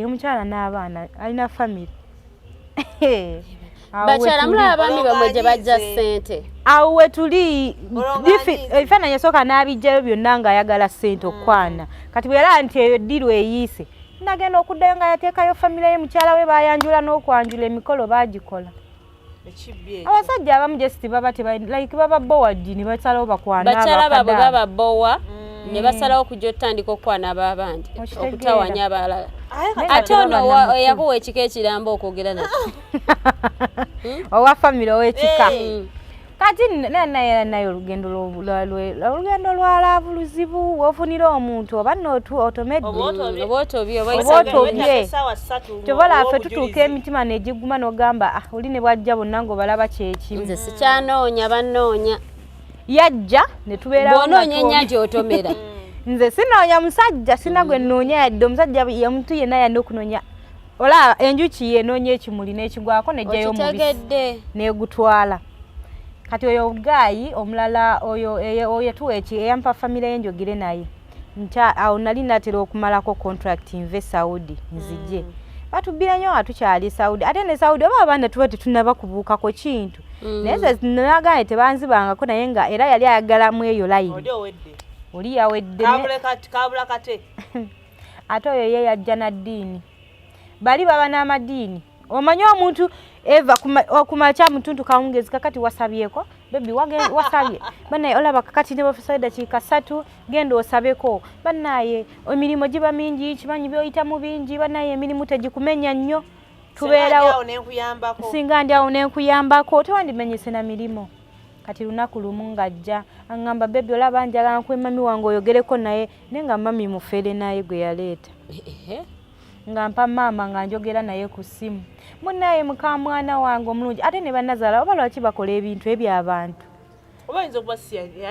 Omukyala n'abaana, alina family. Awo Bakyala wetuli. mulaba abaami bamwe gye bajja Olonganyize. ssente. Awo wetuli. Olonganyize. Ebifaananyi esooka n'abijjayo byonna ng'ayagala ssente okukwana. Kati bwe yalaba nti eyo ddiru eyiise, nagenda okuddayo nga yateekayo famire ye, mukyala we, bayanjula n'okwanjula, emikolo baagikola. Ekibbi ekyo. Abasajja abamu just baba like baba bored ne basalawo bakwana. Bakyala baabwe abakadaama. baba bowa ne basalawo okujja otandika okukwana ab'abandi. Okitegeera. Okutawanya abalala. Aye kati Naye Ate ono tebaba namukulu. eyakuwa ekika ekiramba okwogera nakyo. Owa famire, ow'ekika. Kati naye naye olugendo olugendo lwa love luzibu. Wofunira omuntu oba nno otomedde. Oba otobye. Oba otobye oba Oba isabye. otobye. Wetaaga essaawa 3 Kyovala ng'owa ffe tutuuka obujulizi. emitima negiguma n'ogamba, ah, oli ne bwajja bonna ng'obalaba kyekimu. Nze sikyanoonya, bannoonya. Yajja ne tubeerawo nga Bw'onoonya ennyanja otomera. Nze sinoonya musajja, sina gwe nnoonya yadde omusajja. Omuntu yenna yadde okunoonya, olaba enjuki yenoonya ekimuli n'ekigwako nejjayo omubisi Okitegedde. negutwala. Kati oyo gaayi omulala oyo oyo tuwa eki eyampa famire ye njogere naye nti awo nali natera okumalako contract nve Saudi nzije. Batubbira nnyo nga tukyali Saudi, ate ne Saudi oba abaana tuba tetunnaba kubuukako kintu. Naye nze nagaye tebanzibangako, naye nga era yali ayagalamu eyo layini. Oli owedde. Oli yawedde. Kabula kate. Ate oyo ye yajja na ddiini, bali baba n'amadiini. Omanyi omuntu eva okumakya mutuntu kawungezi, kakati wasabyeko baby, wasabye banaye, olaba kakati ne bafisa dakiika 3, genda osabeko. Banaye emirimu giba mingi, kimanyi byoyitamu bingi, banaye emirimu tegikumenya nnyo, tubeerawo. Singa ndi awo nenkuyambako, tewandimenyese na mirimu. Kati lunaku lumu ng'ajja aŋŋamba, "Baby, olaba njagala nkuwe mami wange oyogereko naye," naye nga mami mufere, naye gwe yaleeta nga mpa maama nga njogera naye ku ssimu. Munaye mukamwana wange omulungi, ate ne bannazaala oba lwaki bakola ebintu ebyo abantu?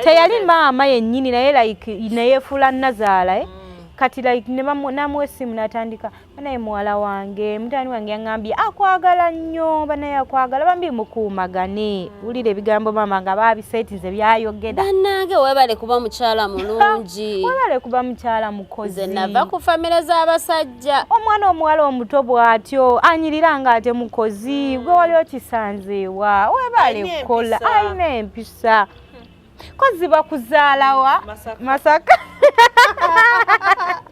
Teyali maama yennyini, naye like neyeefuula nazaala, eh? Kati like namuwa essimu n'atandika, "Banaye muwala wange, mutabani wange yaŋŋambye akwagala nnyo, banaye akwagala, bambi mukuumagane." Wulira ebigambo maama nga baabiseetinze byayogera. Bannange, weebale kuba mukyala mulungi. Webale kuba mukyala mukozi. Nze nava ku famire z'abasajja. Omwana omuwala omuto bw'atyo anyirira nga ate mukozi, gwe wali okisanzeewa? Webale kukola, alina empisa. Kozi bakuzaalawa? Masaka.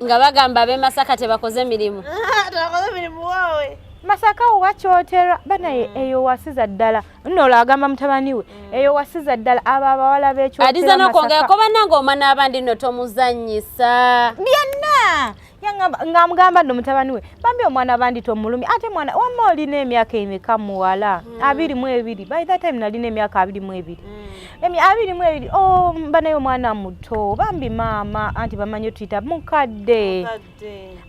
Nga bagamba ab'e Masaka tebakoze mirimu. Tebakoze mirimu waawe. Masaka wakyoterwa banaye. Eyo wasiza ddala nno, olwo agamba mutabani we, eyo wasiza ddala abo abawala b'ekyotera. Adiza n'okwongerako, bannange, omwana abandi nno tomuzannyisa. Byonna ng'amugamba nno mutabani we, bambi omwana bandi tomulumi, ate mwana wamma olina emyaka emeka muwala? 22. By that time nalina emyaka 22. 22, oh, banaye omwana muto bambi maama, anti bamanyi otuyita mukadde.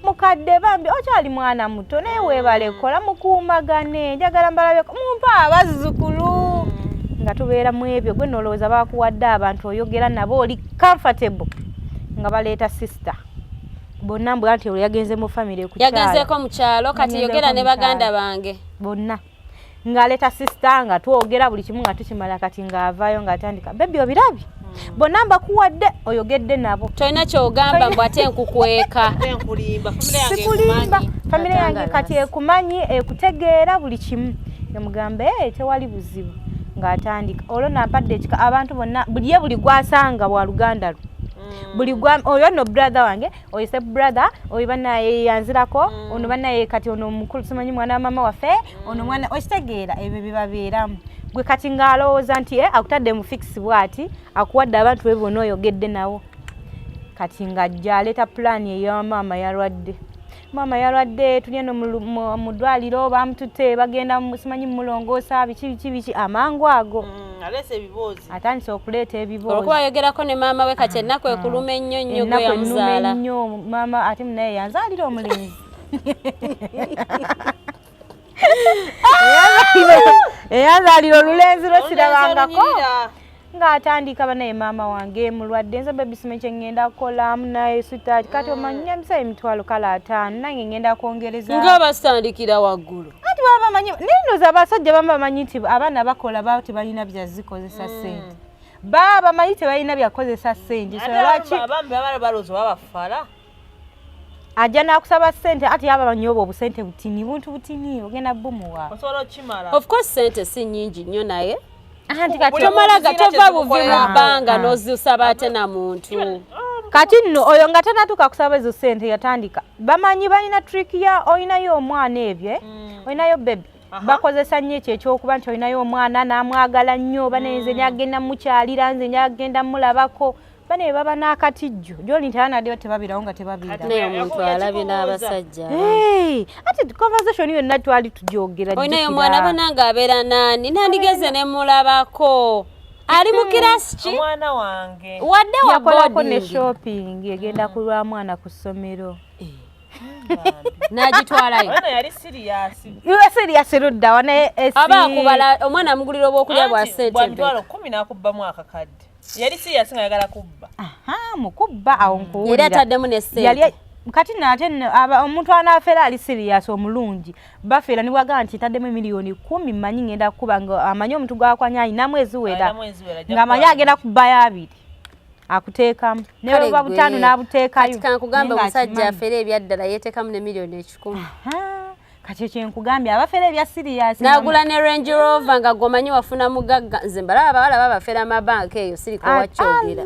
Mukadde bambi okyali mwana muto, naye weebale kola, mukuumagane, njagala mbalabeko, mumpa abazzukulu. Nga tubeera mu ebyo, gwe nolowooza bakuwadde abantu oyogera nabo oli comfortable, nga baleeta sister bonna mbwa nti olwo yagenze mu famire. Yagenzeeko mu kyalo, kati yogera ne baganda bange. Bonna ng'aleeta sister, nga twogera buli kimu nga tukimala. Kati ng'avaayo ng'atandika, "Baby, obirabye, bonna mbakuwadde, oyogedde nabo." Tolina kyogamba mbu ate nkukweka. Sikulimba, famire yange kati ekumanyi, ekutegeera buli kimu. Emugamba, "Ee, tewali buzibu." Ng'atandika olwo nampadde ekika, abantu bonna buli ye buli gwasanga wa luganda lwe, buli gwa oyo nno brother wange, oyo step brother, oyo banaye yanzirako, ono banaye kati ono omukulu simanyi mwana wa mama waffe, ono mwana, okitegeera? Ebyo bibabeeramu. Gwe kati ng'alowooza nti akutadde mu fix bw'ati, akuwadde abantu be bonna oyogedde nabo. Kati ng'ajja aleeta pulaani eya maama yalwadde, maama yalwadde, tuli eno mu ddwaliro, bamututte, bagenda simanyi mulongoosa biki biki biki. Amangu ago aleese ebiboozi. Atandise okuleeta ebiboozi. Olwokuba ayogerako ne maama we, kati ennaku ekuluma ennyo nnyo gwe Ennaku ennuma yamuzaala. Ennyo maama, ate munaye yanzaalira omulenzi, eyanzaalira olulenzi lwe sirabangako. Olunyirira. Ng'atandika, "Banaye maama wange mulwadde, nze baby simanyi kye ŋŋenda kukola naye sweetheart, kati omanyi nyambisa emitwalo kale 50, nange ŋŋenda kwongereza." Nga basitandikira waggulu. Anti baba bamanyi, naye ndowooza abasajja bamu bamanyi nti abaana bakola, baba tebalina byazikozesa ssente, baba bamanyi tebalina byakozesa ssente, so Ate lwaki abamu baba balowooza oba bafala. Ajja n'akusaba ssente, ati yaba bamanyi obwo obusente butini, buntu butini, ogenda bumuwa. Osobola okukimala. Of course sente si nnyingi nnyo, naye Anti kati Buli tomalaga muntu tova buvi mu zirina bbanga Ah. n'ozisaba ate na muntu. Kati nno oyo nga tanatuuka kusaba ezo ssente, yatandika, bamanyi balina trick ya olinayo omwana ebyo, eh? Olinayo baby. Bakozesa nnyo ekyo ekyokuba nti olinayo omwana n'amwagala nnyo, banaye nze nyagenda mukyalira, nze nyagenda mulabako, banaye baba n'akatijjo gyoli nti abaana ddeyo tebabirawo nga tebabiira. Naye omuntu alabye n'abasajja. Hey, ate conversation yonna twali tugyogera. Olinayo Jjukira. omwana, banange abeera naani? Nandigeze ne mulabako, ali mu kirasi ki? Omwana wange. Wadde wa Yakolako ne boarding. shopping egenda ku lwa mwana ku ssomero. N'agitwalayo. Omwana yali serious. Iwe serious luddawa naye Aba akubala omwana amugulira obwokulya bwa sente Bwa mmeka? 10,000 n'akubbamu akakadde. Yali serious nga ayagala kubba. Aha, mukubba awo nkuwulira. Yali ataddemu ne sente. Yali kati nate nno omuntu anaafera ali serious omulungi, bafeera ne bwagamba nti ntaddemu 10,000,000, mmanyi ngenda kukuba, nga amanyi omuntu gwakwanya alinamu eziwera. Alinamu eziwera, ajja Ng'amanyi kukuba. agenda kubbayo abiri akuteekamu, ne Kale bwe buba gwe, butaano n'abuteekayo. Kati kankugamba, Naye omusajja ng'akimanyi. afere ebyaddala yeteekamu ne 1,000,000. Aha. Kati kyenkugambye, abafera ebya serious. Nagula ne Range Rover nga gomanyi wafuna mugagga. Nze mbalaba abawala babafera amabanka eyo, siriko wakyogera.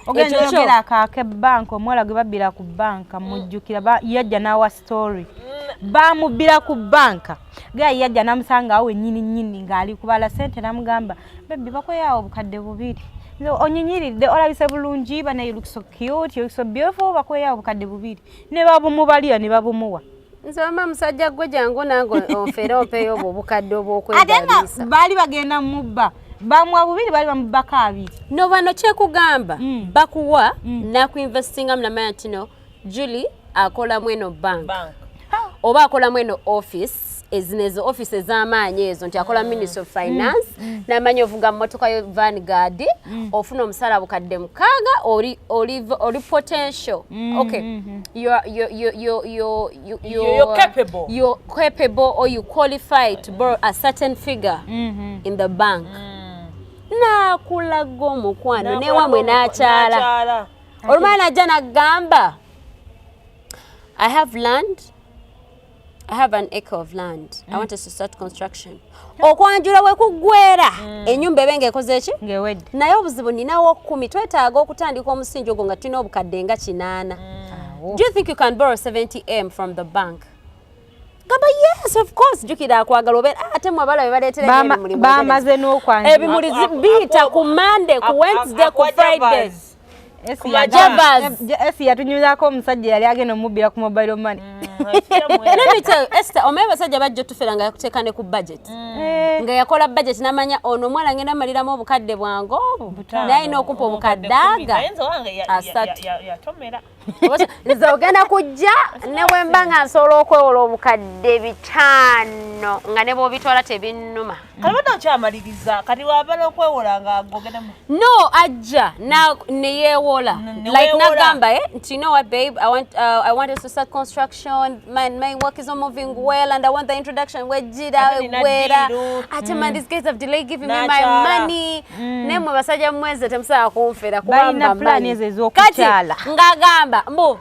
Ogenda Ekyo kyo. oyogera akaake banka, omuwala gwe babbira ku banka, mujjukira yajja n'awa story, bamubbira ku banka. Gayi yajja namusanga awo wennyini nnyini ng'ali kubala sente, namugamba, "Baby, bakweyawo 2000. Nze onyinyiridde, olabise bulungi bana, you look so cute, you look so beautiful, bakweyawo 2000." Ne babumubalira ne babumuwa. Nze wama musajja gwe, jangu nange ofere ompeeyo obwo obukadde Ate nga obwokwegaliisa. baali bagenda mubba, bamuwa bubiri, baali bamubbako abiri. No, bano kyekugamba, bakuwa nakuinvestingamu namanya nti no Julie akolamu eno bank Bank. oba akolamu eno office, ezino ezo office ez'amaanyi ezo, nti akola Ministry of Finance, namanya ovuga mmotoka yo Vanguard, ofuna omusala 6000, oli potential, okay, you're You're capable. You're capable or you qualify to borrow a certain figure in the bank. Nakulaga omukwano newamwe n'akyala. N'akyala. Olumala najja nagamba, "I have land, I have an acre of land. I want us to start construction. Okwanjula we kuggwera, ennyumba ebe ng'ekoze eki?" Ng'ewedde. "Naye obuzibu ninawo 10, twetaaga okutandika omusingi ogwo nga tulina obukadde nga 80. Do you think you can borrow 70M from the bank?" Gamba, "Yes, of course." Jjukira akwagala obeera, "Ah, ate mwe abalabe baleetera ebimuli Bamaze n'okwanjula. Ebimuli biyita ku Monday, ku Wednesday, ku Friday. Esi Javas. Esi yatunyuzaako omusajja yali agenda omubbira ku mobile money. Let me tell you, Esther, omanyi abasajja bajja otufera nga yakuteeka ne ku budget. Nga yakola budget n'amanya ono omwana ngenda maliramu obukadde bwange obu, naye alina okumpa obukadde aga 30. Yatomera. Nze ogenda kujja ne bwe mba nga nsobola okwewola 500,000 nga ne bw'obitwala tebinnuma. Kati badde okyamaliriza, kati wabala okwewola nga gogenda No, ajja na neyeewola. Ne Like weewola. nagamba, eh, nti, "You know what, babe, I want us to start construction. Man, my work is not moving well and I want the introduction wejjira Ate nina wera deal. Ate man, these guys have delayed giving me my N'akyala. money." Naye mmwe basajja mweze temusobola kunfera. Balina plan ezo ez'okukyala. Kati ng'agamba mbu,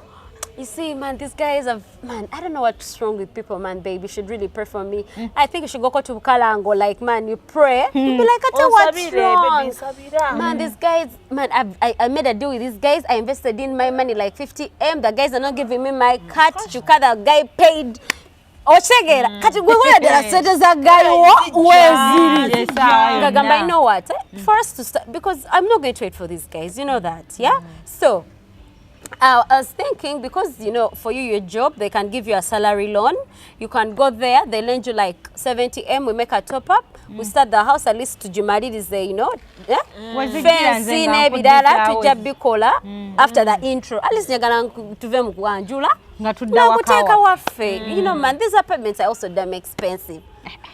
"You see, man, these guys have, man, I don't know what's wrong with people, man, babe. You should really pray for me. I think you should go to Bukalango, like, man, you pray. You'll be like, Ate, what's Onsabire, wrong? Baby, nsabira. Man, these guys, man, I made a deal with these guys. I invested in my money like 50M. The guys are not giving me my cut. Chuka, the guy paid." Okitegeera kati gwe weddala sente za gayiwo weeziri. Ngagamba, "You know what, eh? For us to start, because I'm not going to wait for these guys, you know that, yeah? So I was thinking, because you know, for you, your job, they can give you a salary loan. You can go there, they lend you like 70M, we make a top up, we start the house, at least tujimalirize, you know, yeah? Wezijjira nze Fence nga n'ebirala nkudizaawo. tujja bikola after the intro. At least njagala tuve mu kwanjula Nga tudda nakuteeka wakawa. waffe. You know, man, these apartments are also damn expensive."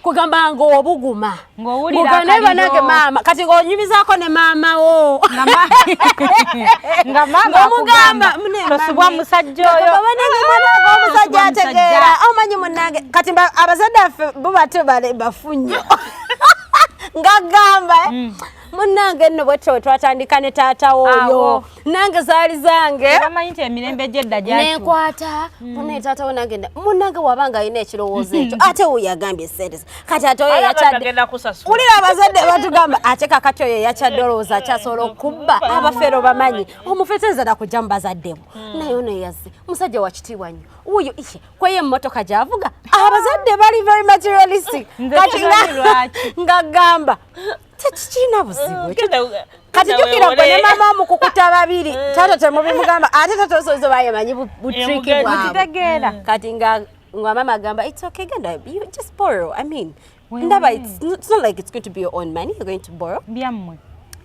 Kugamba ng'obuguma. Ng'owulira Ng'ogamba, akaliro. "Banange maama," kati ng'onyumizaako ne maama wo. Nga maama Ng'omugamba, akugamba, "Mune, "Tosubwa mami." musajja oyo." Banange mwana omusajja Tosubwa ategeera. musajja. Omanyi munnange kati abazadde affe bo bate bafu nnyo. Ngagamba, eh, "Munnange nno bwetyo twatandika ne taata woyo, Awo. nange zaali zange." Bamanyi nti emirembe gy'edda gyakyuka. Nenkwata munaye taata we nange munnange wabanga alina ekirowoozo ekyo, ate oyo yagambye sente kati ate oyo Alaba yakyadde. tagenda kusasula. Wulira abazadde batugamba, ate kakati oyo yakyadde olowooza akyasobola okubba abafeero bamanyi omufetereza nakujja mu bazadde bo, naye ono yazze musajja wa kitiibwa nnyo wuuyo ihe kweyo emmotoka gy'avuga. Abazadde bali very materialistic. Nze Kati simanyi lwaki. ngagamba tekikirina buzibu ekyo. Genda- Kati genda jjukira gwe ne weewole. maama omukukuta babiri, taata temubimugamba, ate taata osoboza bayemanyi butriki mugezi. bwabwe. Kitegeera. Kati nga mama agamba, "It's okay, genda, you just borrow. I mean, ndaba it's not like it's going to be your own money you're going to borrow." Byammwe.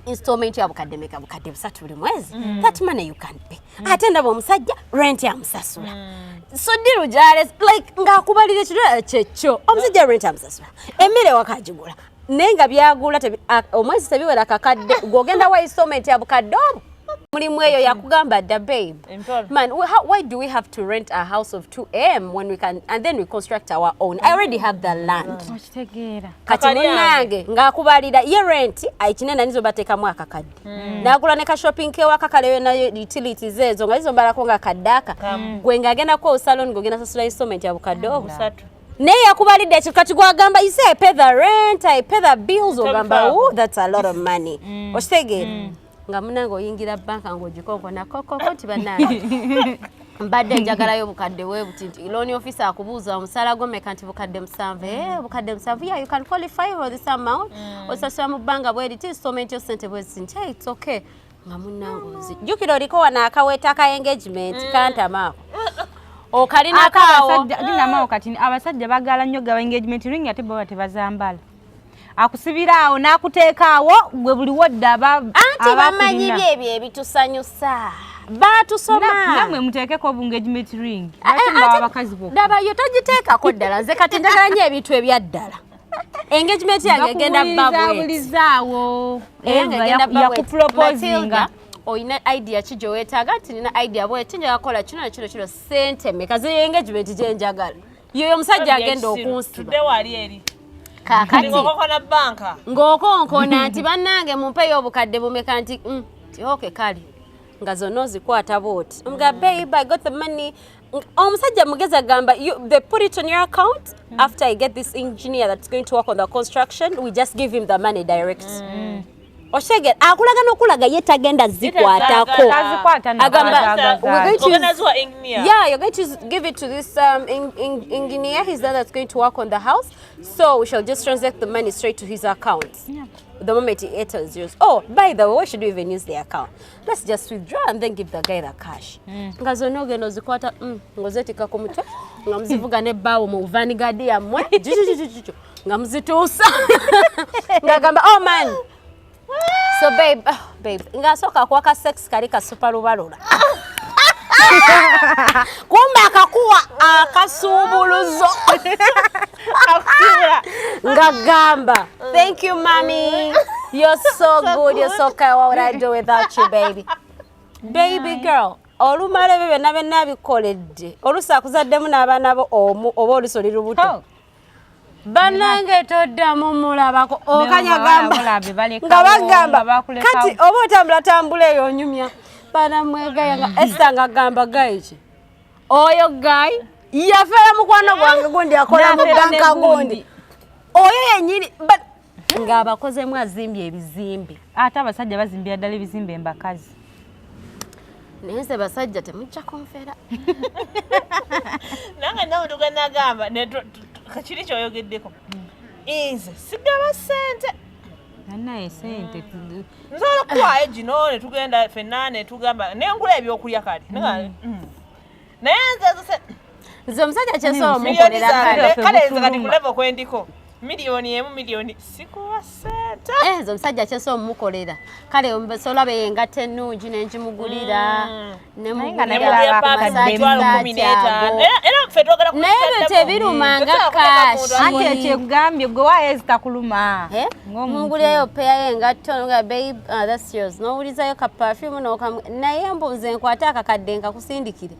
"Installment ya bukadde meka? 3,000 buli mwezi. That money you can pay. Ate ndaba omusajja rent amusasula." So deal gyale like ng'akubalira ekirala kyekyo, omusajja rent amusasula, emmere wakagigula, naye nga byagula omwezi tebiwera kakadde. Gw'ogenda wa installment ya bukadde obwo mulimu eyo yakugamba dda, "Babe, Empola. man, why do we have to rent a house of 2M when we can, and then we construct our own? I already have the land." Okitegeera. Kati Kakalyange. munnange ng'akubalira ye rent ekinene nizo bateekamu akakadde, n'agula ne ka shopping kewaka kaleyo nayo utilities ezo nga zizombalako nga kaddaaka. Gwe ng'agenda ku salon ng'ogenda sasula installment ya bukadde obwo. 3. Naye yakubalidde ekintu kati gwagamba, you say, "I pay the rent, I pay the bills." Ogamba, "Oh, that's a lot of money." Okitegeera nga munange oyingira banka ng'ogikonkona kokoko nti, "Bannange, mbadde njagalayo bukadde bwe buti." Nti loan officer akubuuza, "Omusaala gwo meka?" Nti, "Bukadde 7." "Eh, bukadde 7, yeah, you can qualify for this amount. Osasula mu bbanga bwe riti, installment yo sente bwe ziti." Nti, "Hey, it's okay." Nga munnange ozi jjukira oliko wano akaweta ka engagement kantamaako okalinako awo. Abasajja kati abasajja bagala nnyo gaba engagement ring, ate bo tebazambala. Akusibira awo n'akuteeka awo gwe buli wodda aba Anti bamanyi byebyo ebitusanyusa, batusoma. Nammwe muteekeko obu engagement ring. Ah, Lwaki eh, mubawa abakazi bokka? Daba yo togiteekako ddala. Nze kati njagala nnyo ebintu ebya ddala. Engagement yange egenda bba bweti. Bakubuulizaabuulizaawo. Eyange egenda bba bweti. Yakuproposinga. Matilda, oyina idea ki gye weetaaga? Nti, "Nina idea bweti, njagala kukola kino na kino kino. Sente meka ziri engagement gye njagala?" Yoyo omusajja agenda okunsiba. Tudde wali eri. Kaakati ng'okonkona banka. Ng'okonkona nti, "Bannange, mumpeyo obukadde bumeka?" Nti, ti, "Okay, kale." Nga zonna ozikwata bwoti, nga, "Babe, I got the money." Omusajja mugezi agamba, "They put it on your account. After I get this engineer that's going to work on the construction, we just give him the money direct." Oshege akulaga n'okulaga ye tagenda zikwatako. Tazikwata. Agamba, "We're going to Ogenda ziwa engineer. Yeah, you're going to give it to this engineer. He's the one that's going to work on the house. So we shall just transact the money straight to his account. The moment he enters yours. Oh, by the way, why should we even use the account? Let's just withdraw and then give the guy the cash." Nga zonna ogenda ozikwata, ng'ozeetikka ku mutwe, nga muzivuga n'ebbaawo mu vanguard yammwe, jujujujuju, nga muzituusa. Ng'agamba, "Oh man. So babe, oh, babe," ng'asooka akuwa ka sex kali ka super lubalula. Kumbe akakuwa akasuubuluzo nga gamba, "Thank you, mommy, you're so good, you're so kind. What would I do without you, baby?" Baby girl, olumala ebyo byonna byonna bikoledde, oluusi akuzaddemu n'abaana bo omu oba oluusi oli lubuto. Oh. Bannange, toddamu mulabako okanyagamba Balabe balekawo, nga bagamba nga bakulekawo. Kati oba otambula tambula eyo onyumya banamwegaya nga Esther nga gamba gaiki oyo guy yafera mukwano gwange gundi akola mu N'afera ne banka gundi. Gundi oyo yenyini ng'abakozemu azimbye ebizimbe. Ate abasajja bazimbira ddala ebizimbe embakazi. Naye nze basajja temujja kunfera. Nange nawe tuganagamba kiri kyoyogeddeko, nze sigaba ssente. Naye sente Nsobola okuwaayo gino netugenda fenna netugamba nengula ebyokulya kale. Naye nze ezo Nze omusajja kyesobola miliyoni omukolera zange kale. Kale. Kale nze kati Tuluma. ku level kwendiko, 1 million, miliyoni sikuwa ssente. Eh, nze omusajja kyesobola omukolera kale solaba engatta ennungi nenjimugulira. Naye nga naye Nemugulira baba pampas bakadde 150,000. Era ffe twogera ku Naye ebyo kitaddemu. tebirumanga Tetwagala kuteeka cash. muntu Anti ekyekugambye gwe waayo ezitakuluma. Eh? Ng'omuntu. Mungulireyo peya y'engatto nga, "Babe, that's yours." N'owulizayo ka perfume n'okamu naye mbu nze nkwate akakadde nkakusindikire.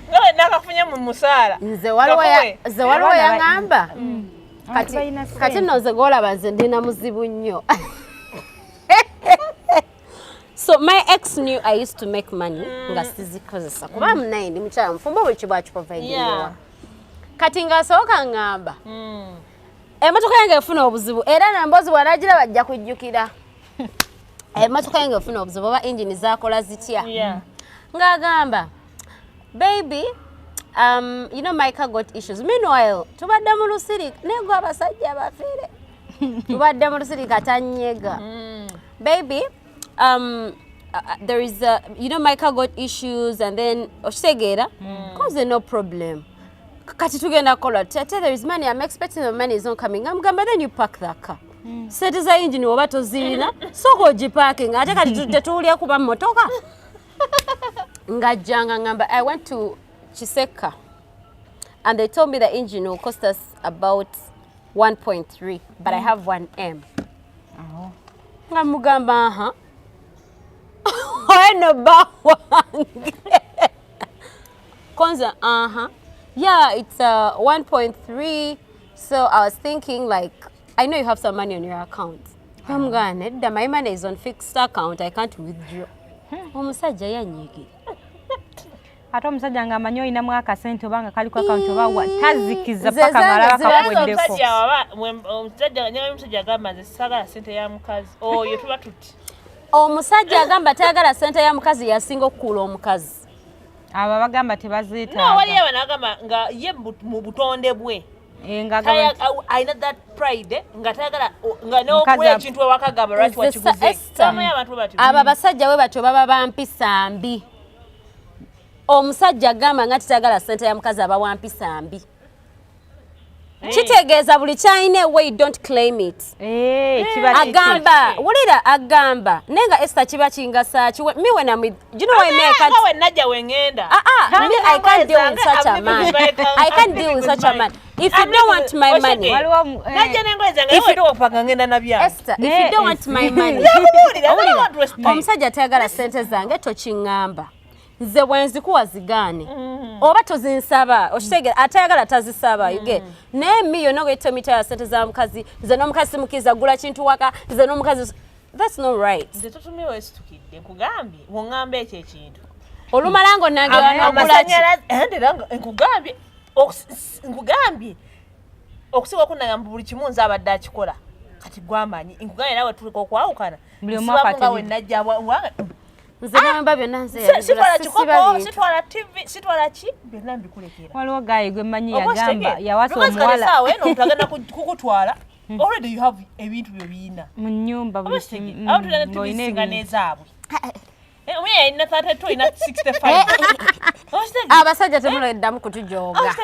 Nga bwe nakafunye mu musaala. Nze waliwo Kakuwe. nze waliwo Abaana yaŋŋamba Abantu kati balina ssente. Kati nno nze gwolaba nze ndina muzibu nnyo. So my ex knew I used to make money nga sizikozesa kuba munaye ndi mukyala mufumbo buli kibwakiprovidinga. Kati ng'asooka ŋŋamba emmotoka yange efuna obuzibu era nemboozi bw'anaagira bajja kujjukira emmotoka yange efuna obuzibu oba engine zaakola zitya. Ng'agamba, "Baby, you know my car got issues." Meanwhile tubadde mu lusirika naye gwe abasajja bafere tubadde mu lusirika tanyega. "Baby, there is a, you know my car got issues," and then okitegeera cause no problem. Kati tugenda kukola tutya? Ate there is money I'm expecting, the money is not coming. Amugamba, "Then you park the car. Sente za engine oba tozirina, sooka ogiparking." Ate kati tetuwulya kuba mmotoka ng'ajjanga ngamba, "I went to Kiseka and they told me the engine will cost us about 1.3, but I have 1M." Nga mugamba, "Aha, oyo no bba wange konza aha, yeah, it's 1.3. So I was thinking, like, I know you have some money on your account." Amugamba, "Nedda, my money is on fixed account, I can't withdraw." Omusajja yanyiigira. Ate omusajja ng'amanyi olinamu akasente oba nga kali ku akawunti oba wa tazikiza paka ng'alaba kakuweddeko. Omusajja agamba nze saagala ssente ya mukazi oyo tuba tuti. Omusajja agamba tayagala ssente ya mukazi yasinga okukuula omukazi. Abo abagamba tebazeetaaga. No, waliyo abanagamba nga ye mu butonde bwe. Alina that pride nga tayagala nga n'okugula ekintu ewaka gamba lwaki wakiguze. Abo abasajja bwe batyo baba bampisa mbi. Omusajja agamba nga tayagala ssente ya mukazi aba wa mpisa mbi. Kitegeeza buli kyalina way don't claim it. Agamba wulira agamba naye nga Esther kiba kingasa ki me when I'm with you know why me I can't we najja wengenda. Me I can't deal with such a man. I can't deal with such a man. If you don't want my money, najja n'engoye zange ewe ndowopanga ngenda na byange. Esther, if you don't want my money, omusajja tayagala ssente zange tokiŋŋamba. Nze bwe nzikuwa zigaane oba tozinsaba okitegera atayagala tazisaba you get naye me you're not going to tell me tayagala ssente za mukazi nze n'omukazi simukkiriza kugula kintu waka nze n'omukazi that's not right. Nze totumye weesitukidde nkugambye bw'oŋŋamba ekyo ekintu olumala ng'onnange wanogula ki nkugambye nkugambye okusinga okunnanga mu buli kimu nze abadde akikola kati gwamanyi nkugambye nawe tuliko okwawukana nga we najja nze namba byonna nze sitwala kikopo sitwala TV sitwala ki byonna mbikulekera. Waliwo guy gwe mmanyi yagamba yawasa omuwala saawa eno omuntu agenda kukutwala already you have ebintu byo biyina mu nnyumba buli kimu awo tulina TV singa n'ezaabwe. Omuye yalina 32 olina 65. Abasajja temuleddamu kutujooga.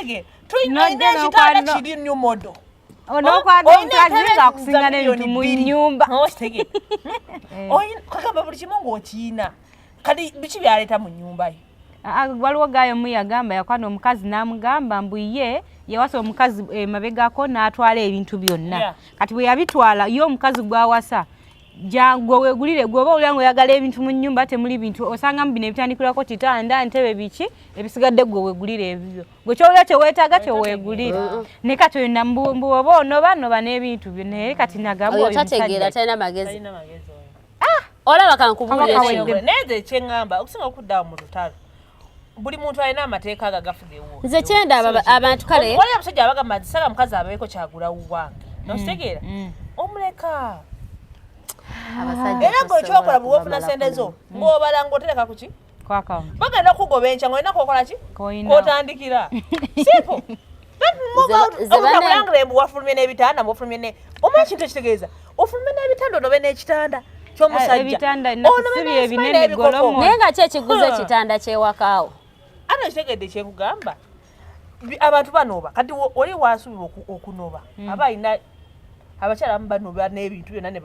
Tulina ekitanda kiri new model. Onookwata omukazi ng'akusinga n'ebintu mu nnyumba. Kagamba buli kimu ng'okiyina. Kati biki byaleeta mu nnyumba ye? Waliwo guy omu yagamba yakwana omukazi n'amugamba mbu ye yawasa omukazi emabegako n'atwala ebintu byonna. Kati bwe yabitwala ye omukazi gw'awasa gwe weegulire gwe oba owulira ng'oyagala ebintu mu nnyumba temuli bintu osangamu bino ebitandikirwako kitanda ntebe biki ebisigadde gwe weegulire ebibyo gwe ky'owulira kye weetaaga kye weegulire naye kati oyo mbu oba onoba noba n'ebintu byo naye kati nagamba oyo tategeera talina magezi. Olaba kankubuulire naye nze kyeŋŋamba okusinga okuddawo mu lutalo buli muntu alina amateeka ago agafuga ewuwo. Nze kyendaba abantu kale waliyo abasajja abagamba nti saga mukazi abeeko kyagula wange nokitegeera omuleka era gwe ekyokola bwe wofuna sente zo ng'obala ng'otereka ku ki bagenda kugoba enkya ng'olina kokola ki kotandikira simple. Obutakulangire mbu wafulumye n'ebitanda mbu wafulumye ne omanyi ekintu ekitegeeza ofulumye n'ebitanda onobe n'ekitanda ky'omusajja onobe n'ebikopo naye nga ki ekiguza ekitanda kyewakaawo ate okitegedde kyenkugamba abantu banoba kati oli wasuubirwa okunoba aba alina abakyala abamu banoba n'ebintu byonna ne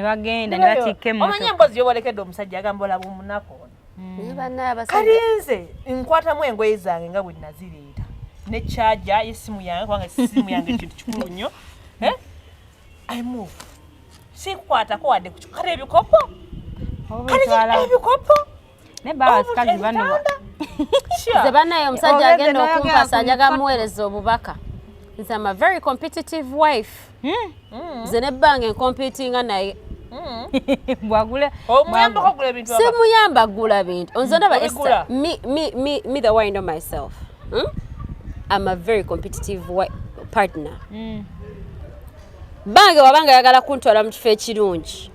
bagenda ne batikka emmotoka. Omanyi emboozi gyobolekedde omusajja agamba olaba omunaku ono. Kali nze nkwatamu engoye zange nga bwe nazireeta ne charger y'essimu yange kubanga essimu yange kintu kikulu nnyo. I move sikukwatako wadde kale ebikopo kale ebikopo naye babasikazi bano nze bannaye omusajja agenda okumpasa njagala muweereza obubaka nze am a very competitive wife. Nze nebbanga encompetinga naye bwagule omuyambako kugula ebintu simuyamba gula bintu nze ndaba Esther me the way I know myself I'm a very competitive partner. Bange wabanga yagala kuntwala mu kifo ekirungi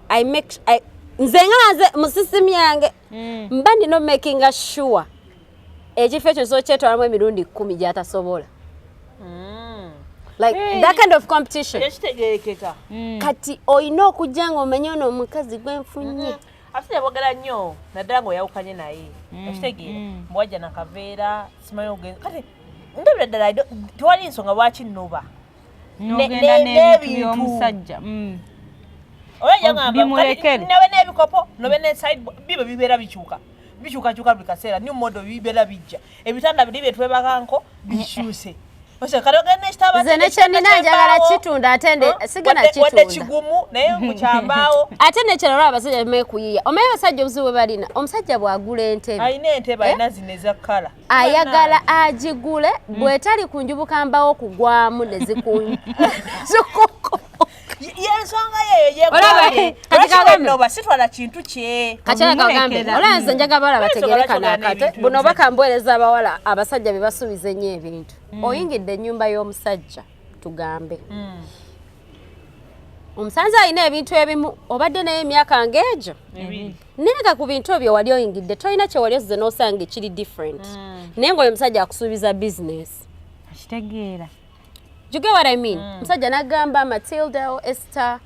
I make nze nga nze mu system yange mba nina making sure ekifo ekyo nsobola kyetwalamu emirundi 10 gy'atasobola. Like that kind of competition. Ekitegerekeka. Kati olina okujja ng'omanyi ono omukazi gwe nfunye. Abasajja boogera nnyo naddala ng'oyawukanye naye. Okitegeera mbwajja nakaveera simanyi ogenza kati ndabira ddala tewali nsonga lwaki nnoba n'ogenda n'ebintu by'omusajja. Oba yagamba nabe n'ebikopo nobe ne side bibo bibeera bikyuka bikyukakyuka buli kaseera new model bibeera bijja ebitanda biri bye twebakanko bikyuse. Nze nekyenina njagala kitunda ate sigenda kitunda wadde kigumu naye mukyambaawo ate nekirala abasajja bamaye kuyiiya omanyi abasajja obuzibu bwe balina omusajja bw'agula entebe alina entebe alina zino eza kkala ayagala agigule bw'etali ku njubuka mbawo kugwamu ne zikuko yensonga yeyo. Olaba kati Lwaki sitwala kintu kye? Kakyala kagambe Omumulekera. olaba nze njagala abawala Lwaki bategere kano osobola akate ebintu buno nze? bakambuweereza abawala abasajja be basuubiza ennyo ebintu. Oyingidde ennyumba y'omusajja, tugambe omusanze alina ebintu ebimu, obadde naye emyaka ng'egyo, naye nga ku bintu ebyo wali oyingidde tolina kye wali ozze n'osanga ekiri different, naye ng'oyo omusajja akusuubiza bizinesi. Kitegeera. Do you get what I mean? Musajja n'agamba, "Matilda o Esther,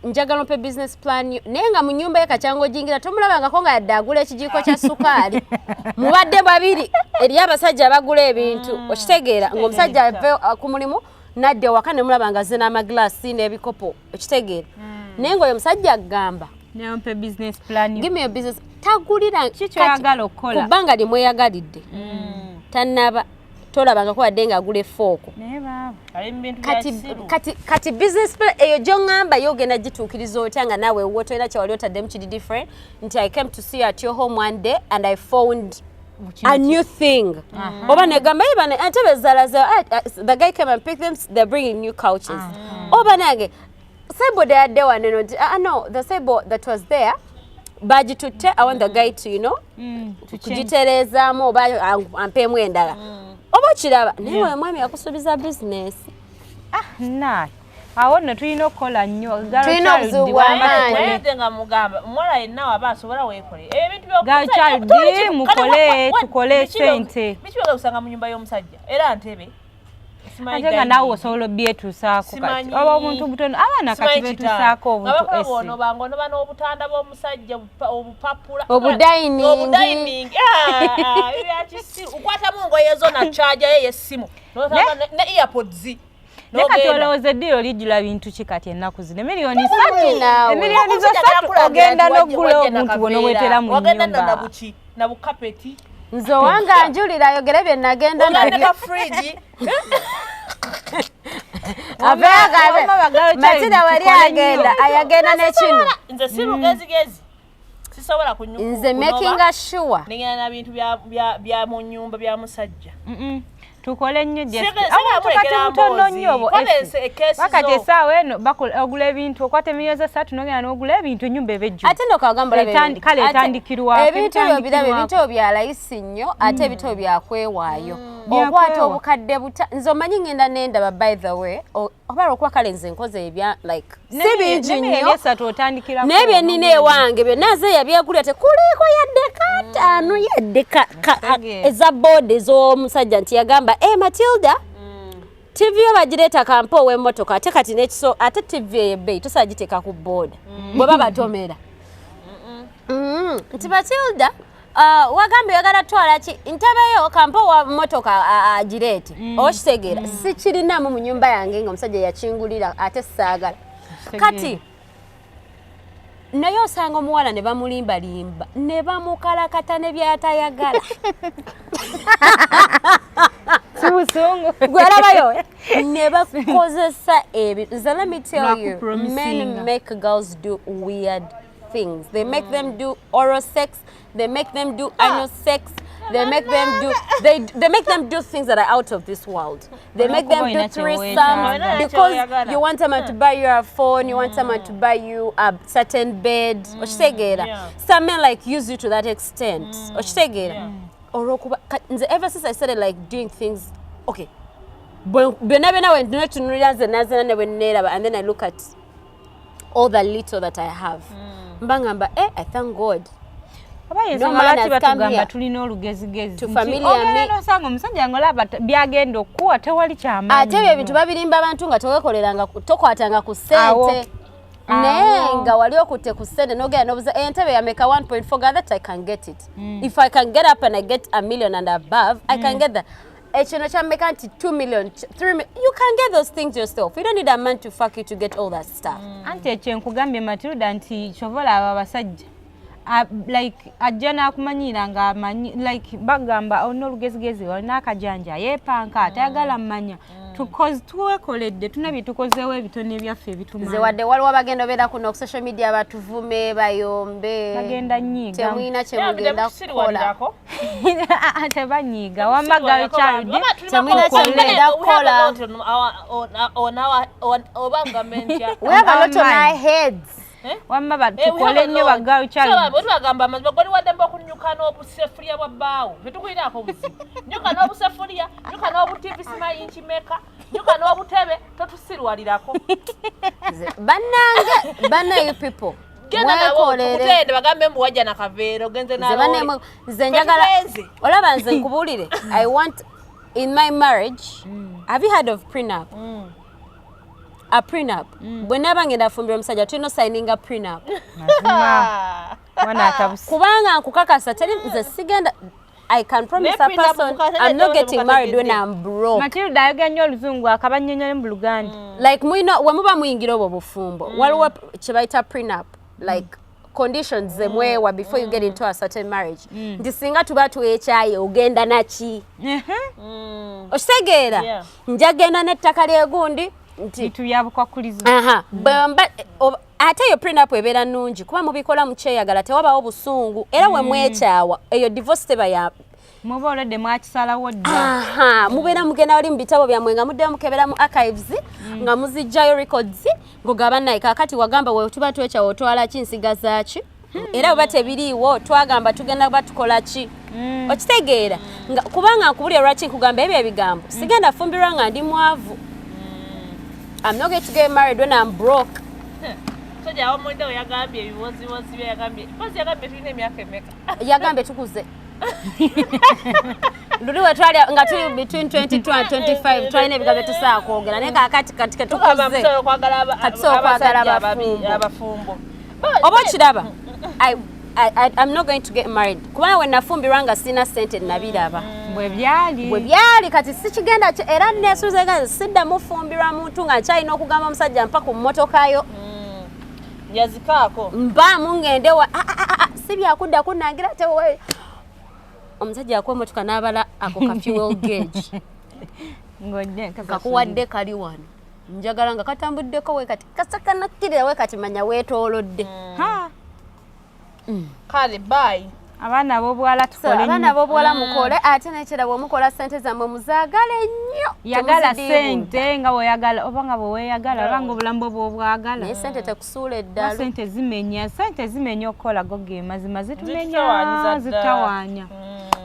njagala ompe business plan yo." Naye nga mu nnyumba ye kacyanga ojingira tomulabangako nga yadde agula ekijiiko kya sukaali. Mubadde babiri, eriyo abasajja abagula ebintu, okitegeera, ng'omusajja ave ku mulimu nadda ewaka ne mulaba nga azze n'amaglaasi n'ebikopo, okitegeera, naye ng'oyo omusajja agamba, Nempe business plan yo. "Give me your business." Tagulira Ki kyoyagala okukola? Ku bbanga limweyagalidde tannaba tolabangako wadde ng'agula efooko. Naye baaba Ali mu bintu bya Kati kisiru. kati business plan eyo gy'oŋŋamba yo ogenda gituukiriza otya nga naawe ewuwo tolina kyewali otaddemu kiri different, nti I came to see you at your home one day and I found a new thing, oba negamba, "Hey, bana entebe zalaze, the guy came and picked them, they're bringing new couches," oba nange sideboard yadde waneno nti, "Ah, no, the sideboard that was there bagitutte, I want the guy to kugitereezaamu oba ampeemu endala," oba okiraba, naye oyo mwami yakusuubiza bizinesi. Naye awo nno tulina okukola nnyo. Tulina obuzibu bw'amaanyi. Naye nze nga mugamba omuwala yenna waba asobola weekole ebintu. Girl child, mukole, tukole sente. Biki byogusanga mu nyumba y'omusajja era ntebe? Ate nga naawe osobola obyetuusaako kati oba obuntu butono, abaana kati betuusaako obuntu esi. Onoba ngaonoba n'obutanda bw'omusajja, obupapula, Obudining. Obudining ebyakisiru, okwatamu ngoye zo na charger ye yessimu ne earpods. Naye kati olowooza eddiiro lijjula bintu ki kati ennaku zino? Emiliyoni 3, Naawe. emiliyoni zo 3, ogenda n'ogula obuntu bwona obwetera mu Wagenda nnyumba. nabuki nabukapeti. Nze owange anjulira ayogere bye nagenda Ogenda nabyo. ka fridge. Ave agambe Wamma bagalo child, Matilda wali tukole agenda nnyo. ayagenda nekino. Nze si lugezigezi, sisobola Nze makinga sure nengenda na bintu bya mu nyumba bya musajja. Tukole nnyo. Sika- Abantu kati sika butono mulekera nnyo obwo mboozi. esi. Kola ekesi Wakati zo. essaawa eno ogula ebintu, okwata emiliyoni 3 n'ogenda n'ogula ebintu, ennyumba eba ejjudde. Ate no kagamba olaba Kale ate etandikirwako, ebintu ebyo biraba ebitandikirwako. ebintu ebyo bya layisi nnyo, ate ebintu ebyo byakwewaayo, okwata Byakwewa. obukadde buta. Nze omanyi ngenda nendaba, by the way, oba lwokuba kale nze nkoze ebya like si bingi Ne miliyoni nnyo, 3 otandikirako. naye bye nnina ewange byonna nze yabyegulira, tekuliiko yadde kataano yadde Kitegeera. eza boodi ez'omusajja nti yagamba, "E Matilda, TV yo bagireeta kampa ow'emmotoka." Ate kati nekiso, ate TV eyo ebbeeyi tosobola giteeka ku booda bwe babatomera. Nti, "Matilda, wagambye oyagala twala ki ntebeyo kampa owa mmotoka agireete." Okitegeera, sikirinamu mu nyumba yange nga omusajja yakingulira, ate saagala. Kati naye osanga omuwala ne bamulimbalimba ne bamukalakata ne byatayagala. Si busungu. Gwerabayo ne bakozesa ebintu. Nze let me tell you, men Bakupromisinga. make girls do weird things. They make them do oral sex, they make them do anal sex, they make them do things that are out of this world. They make them do threesomes because you want someone to buy you a phone, you want someone to buy you a certain bed, okitegeera? Some men like use you to that extent, okitegeera? Olwokuba nze ever since I started like doing things okay, byonna byonna wenetunulira nze nazena ne bwe neeraba, and then I look at all the little that I have, mba ngamba, "Eh, I thank God." Oba yensonga lwaki batugamba tulina olugezigezi, ogenda nosanga omusajja ngaolaba byagenda okukuwa tewali kyamaanyi. Ate ebyo ebintu babirimba abantu nga tewekoleranga, tokwatanga ku ssente, naye nga wali okutte ku ssente nogenda nobuza entebe yameka 1.4 ga that I can get it. If I can get up and I get a million and above, I can get that. Ekino kyameka nti 2 million, 3 million, you can get those things yourself. You don't need a man to fuck you to get all that stuff. Anti ekyo nkugambye, Matilda, nti kyova olaba abasajja like ajja n'akumanyira ng'amanyi, like bagamba olina olugezigezi, olina akajanja, yeepanka, tayagala mmanya. Twekoledde, tulina bye tukozeewo ebitono ebyaffe ebitumanyi. Nze wadde waliwo abagenda obeera kuno ku social media batuvume, bayombe, bagenda nyiiga. Temulina kyemugenda kukola. Tebanyiiga, wamma girl child. Temulina kyemugenda kukola. Oba ngambe ntya? We have a lot on our heads. Wamma tukole nnyo ba girl child. Bwe tubagamba amazima, goli waddembe okunyuka n'obusefuliya bwa bbaawo, tetukulinaako buzibu. Nyuka n'obusefuliya, nyuka n'obutivi, simanyi nkimeka, nyuka n'obutebe, totusirwalirako. Bannange, banna, you people Genda nabo. Mwekolere. Tukutende bagambe mbu wajja nakaveera ogenze. Nze banne, nze njagala Tugenze. Olaba, nze nkubuulire, I want in my marriage, have you heard of prenup? A prenup, bwe naaba ngenda fumbira omusajja, tulina osigninga prenup. Mazima, mwana atabuse. Kubanga nkukakasa, teri nze sigenda, I can promise a Ne prenup person mukasajja I'm not getting married when mukategedde. I'm broke. Matilda ayogera nnyo oluzungu, akabannyonnyole mu Luganda. Like mulina, we muba muyingira obwo bufumbo, waliwo kye bayita prenup, like conditions zemwewa before you get into a certain marriage, nti singa tuba twekyaye, ogenda naki? Okitegeera? Yeah. Njagenda n'ettaka lyegundi nti Bitu bya bukwakulizo. Aha, ate eyo prenup ebeera nnungi kuba mubikola mukyeyagala, tewabawo busungu, era we mwekyawa, eyo divorce teba ya Muba olwedde mwakisalawo dda. Aha, mubeera mugenda wali mu bitabo byammwe nga muddayo mukebera mu archives, nga muzijjayo records, ng'ogaba naye kaakati wagamba we tuba twekyawa otwala ki, nsigaza ki, era bwe tebiriiwo twagamba tugenda kuba tukola ki? Okitegeera? Nga kubanga nkubulira lwaki nkugamba ebyo ebigambo, sigenda fumbirwa nga ndi mwavu. I'm not going to get married when I'm broke. Musajja awamulidde we yagambye ebiwoziwozi bye yagambye, mpozi yagambye tulina emyaka emeka? Yagambye tukuze. Luli we twali nga tuli between 22 and 25, twalina ebigambo tusobola kwogera, naye kaakati kati tugamba ketukuze. musobola okwagala Kati tusobola okwagala abasajja abafumbo. Abafumbo. Oba okiraba, I'm not going to get married kubanga we nafumbirwa nga sirina sente, nabiraba. Bwe byali. Bwe byali, kati sikigenda era nesuuza nga siddamu fumbirwa muntu nga nkyalina okugamba omusajja mpa ku mmotokayo. Yazikaako. Mbaamu ngende wa ah, ah, ah, ah, si byakudda kunnangira tewe omusajja akuwa emotoka n'abala ako ka fuel gauge. Ng'ojje kakuwadde kali wano, njagala nga katambuddeko we kati kasakanakkirira we kati, manya weetoolodde. Ha, Kale, bye. Abaana ab'obuwala, So, tukole abaana nnyo. ab'obuwala mukole, ate nekira bwemukola sente zammwe muzaagale nnyo. Yagala Temuzidiibuuda. sente nga bw'oyagala, oba nga bwe weeyagala, oba nga obulamu bwo bw'obwagala. Naye sente tekusuula Kuba eddalu. Sente zimenya, sente zimenya okukola, go ge mazima, zitumenya. Zitutawaanyiza ddala. Zitawaanya.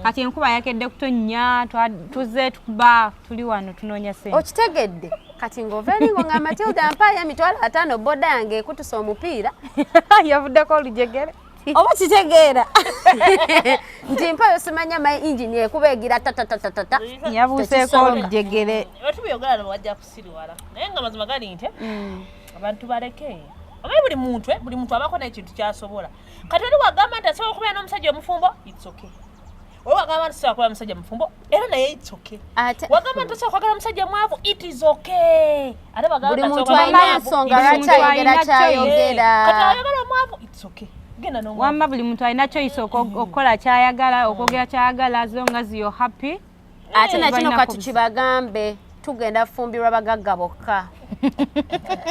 Kati enkuba yakedde kutonnya, tuzze tukuba, tuli wano tunoonya sente. Okitegedde? Kati ng'ova eri nga Matilda mpaayo 50,000, boda yange ekutusa omupiira. Yavuddeko olujegere. Oba kitegeera nti mpayo simanya my engine ekuba egira tatatatata. Yabuuseeko Tekisoboka. olujegere. Wetubiyogera no wajja kusiriwala, naye nga mazima gali nti abantu baleke, oba buli muntu buli muntu abaako n'ekintu kyasobola. Kati oli wagamba nti asobola okubeera n'omusajja omufumbo, it's okay. Oli wagamba nti sobola kubeera musajja mufumbo, era naye it's okay. Ate Wagamba nti tosobola kwagala musajja mwavu, it is okay. Ate wagamba buli nti muntu asobola alina kwagala ensonga Buli lwaki muntu ayogera alina kyayogera. Kati ayagala omwavu, it's okay, genda n'omwavu. Wamma buli muntu alina choice okukola kyayagala, okwogera kyayagala, as long as you're happy. Ate nakino Balina kati kibagambe, tugenda fumbirwa bagagga bokka.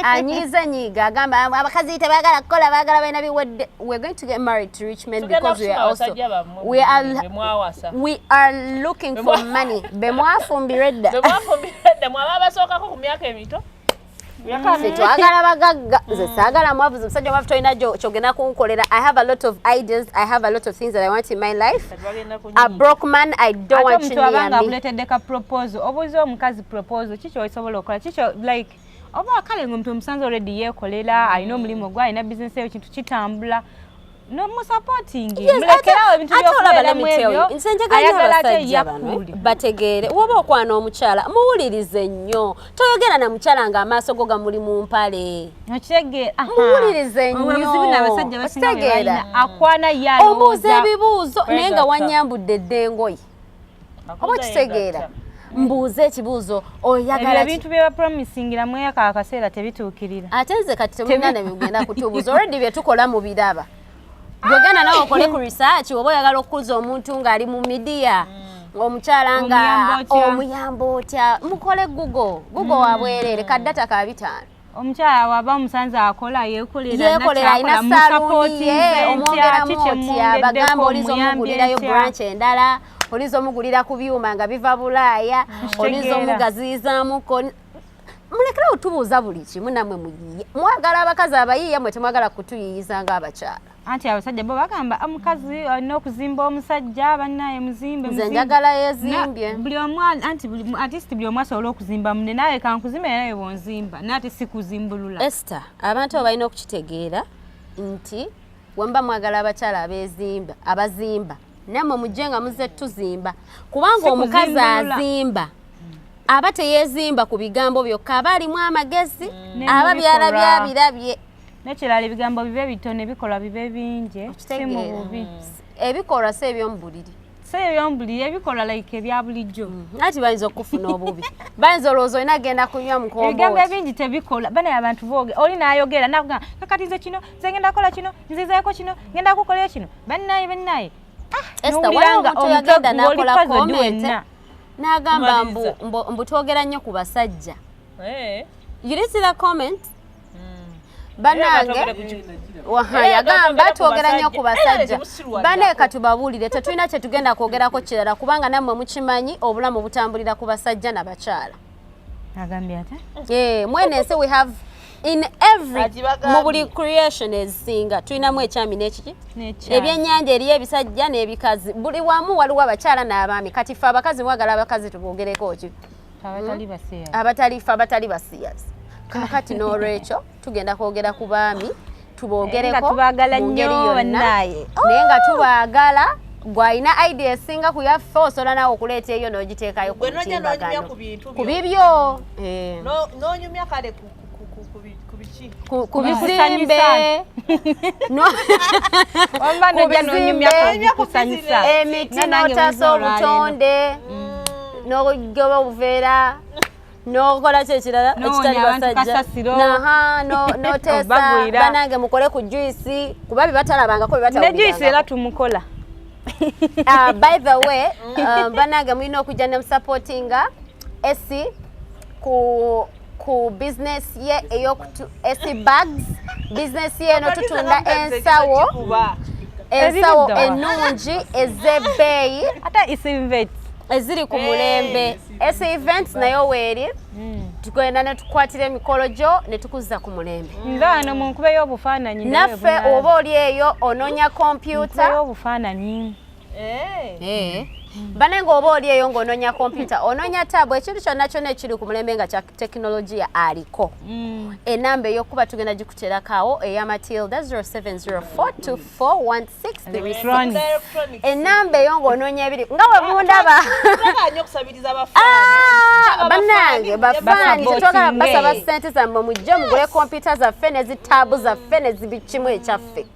Anyiize nyiiga, agamba abakazi tebaagala kukola, baagala balina biwedde. We're going to get married to rich men Tugenda because we are kusima also abasajja bammwe we are be mwawasa. We are looking for money, be mwafumbirwa edda. Be mwafumbirwa edda, mwaba abasookako ku myaka emito. Ffe twagala bagagga, nze saagala mwavu. Nze musajja mwavu tolina kyogenda kunkolera. I have a lot of ideas, I have a lot of things that I want in my life. Kati bagenda A kunyiiga. broke man, I don't Ate want you omuntu abanga near me. akuleetedde ka proposal, obuuza omukazi proposal ki kyosobola okukola, kikyo like oba kale ngaomuntu omusanze already yeekolera, alina omulimu gwe, alina bizinesi eyo, kintu kitambula, nomusupporting, mulekerawo ebintu Ate olaba, let byokubeeramu me tell you, ebyo. nze njagala nnyo Ayagala ate abasajja bano yakuuli. bategeere, woba okwana omukyala muwulirize nnyo, toyogera na mukyala ng'amaaso go gamuli mu mpale. Okitegeera? Muwulirize nnyo. Obuzibu n'abasajja basinga bwe Okitegeera? balina, akwana ye Ombuuza alowooza ebibuuzo naye nga Kwegatta. wanyambudde edda engoye, oba okitegeera? Mbuuze ekibuuzo, Ebyo oyagala ki? ebintu bye bapromisingira mweyako akaseera tebituukirira. Ate nze kati temulina nebigenda kutubuuza, already bye tukola mubiraba. Gwegenda nawe okole ku research, oba oyagala okukuza omuntu ng'ali mu media, omukyala nga Omuyamba otya? Omuyamba otya? Mukole Google, Google wabwereere, kaddata ka 5. Omukyala waba omusanze akola, yeekolera, Yeekolera, alina saluuni ye, omwongeramu otya? Bagamba oliza omugulirayo branch endala, oliza omugulira ku byuma nga biva Bulaaya, oliza Kitegeera. omugaziyizaamuko. Mulekerawo tubuuza buli kimu, nammwe muyiye. Mwagala abakazi abayiiya, mwe temwagala kutuyiyiza ng'abakyala. Anti abasajja bo bagamba omukazi olina okuzimba omusajja, bannaye muzimbe. Nze Muzimbe. njagala yezimbye. Buli omu, anti at least buli omu asobola okuzimba munne. Naawe kankuzimbe, nawe bwonzimba, naye ate si kuzimbulula. Esther, abantu abo balina okukitegeera nti wemba mwagala abakyala abeezimba, abazimba, nammwe mujje nga muzze tuzimba, kubanga Si omukazi kuzimbulula. azimba aba teyeezimba ku bigambo byokka, aba alimu amagezi, Ne aba mu byalabye bikolwa. abirabye. Nekirala, ebigambo bibe bitono, ebikolwa bibe bingi, si mu Okitegeera? bubi. Ebikolwa si ebyomu buliri. Si ebyomubuliri, ebikolwa like ebya bulijjo. Anti bayinza okufuna obubi, bayinza olowooza olina genda kunywa Ebigambo mukombooti. ebingi tebikola. Banaye abantu booge, oli naayogera nakugamba, kakati nze kino, nze ngenda kukola kino, nzizeeko kino, ngenda kukolera kino. Bannaye, bannaye. Esther, N'owulira waliwo nga omuntu yagenda omutwe ng'oli n'akola puzzled comment wenna. n'agamba mbu, Maliriza. mbu twogera nnyo ku basajja. Eh. You did see that comment? Era Bannange, twogere ku ki- waha, Era yagamba twogera ku twogera nnyo ku basajja. Era basajja. temusirwa Bane, ddako. katubabuulire, tetulina kye tugenda kwogerako kirala, kubanga nammwe mukimanyi obulamu butambulira ku basajja n'abakyala. Agambye ate? Eh, mwene ensi we have in every Agibagambye. mu buli creation ezisinga tulinamu ekyami n'ekiki. N'ekyami. Ebyennyanja eriyo ebisajja n'ebikazi, buli wamu waliwo abakyala n'abaami. Kati ffe abakazi mwagala abakazi tubogereko ki? Abatali basiyazi. Abatali, ffe abatali basiyazi. Kakati n'olwekyo tugenda kwogera ku baami, tubogereko Nga tubaagala mu ngeri nnyo, yonna. bannaaye. Naye nga tubaagala. Gwalina idea esinga ku yaffe, osobola naawe okuleeta eyo n'ogiteekayo ku Gwe nojja n'onyumya mutimbagano. ku bintu Ku byo. bibyo. Eh. N'onyumya kale ku biki? Ku Bikusanyusa. bizimbe. Wamba Ku nojja n'onyumya ku bizimbe, bikusanyusa. Emiti, Nga nange n'otaasa mwiza olwaleero. obutonde, n'ogoba obuveera, n'okola ki ekirala N'owonya ekitali abantu basajja. kasasiro. Naha, n'oteesa. Obagwira. Banange, mukole ku juice, kuba bye batalabangako, bye Ne juice era batawulirangako. tumukola. By the way, banange, mulina okujja ne musupportinga Esi ku business ye eyokutu Esi Bags, business ye eno tutunda ensawo, ensawo Eziridda wa? ennungi ez'ebbeeyi Ate Esi Event. Eziri ku mulembe. Esi Events nayo weeri, tugenda ne tukwatira emikolo gyo ne tukuzza ku mulembe. Nze wano mu nkube y'obufaananyi nawe Naffe bunalaba. oba oli eyo onoonya Nkube kompyuta, y'obufaananyi. Eh. Banange, oba oli eyo ng'onoonya kompyuta, onoonya tab, ekintu kyonna kyonna ekiri ku mulembe nga kya tekinologiya, aliko. Enamba ey'okuba tugenda gikuterako awo eya Matilda, 0704241636. Electronics. Enamba eyo ng'onoonya ebiri nga we mundaba. Nnyo okusabiriza. Ah, bannange, bafaani, tetwagala Basapotinge. basaba ssente zammwe. Mujje mugule kompyuta zaffe nezitaabu zaffe nezibikimu ekyaffe.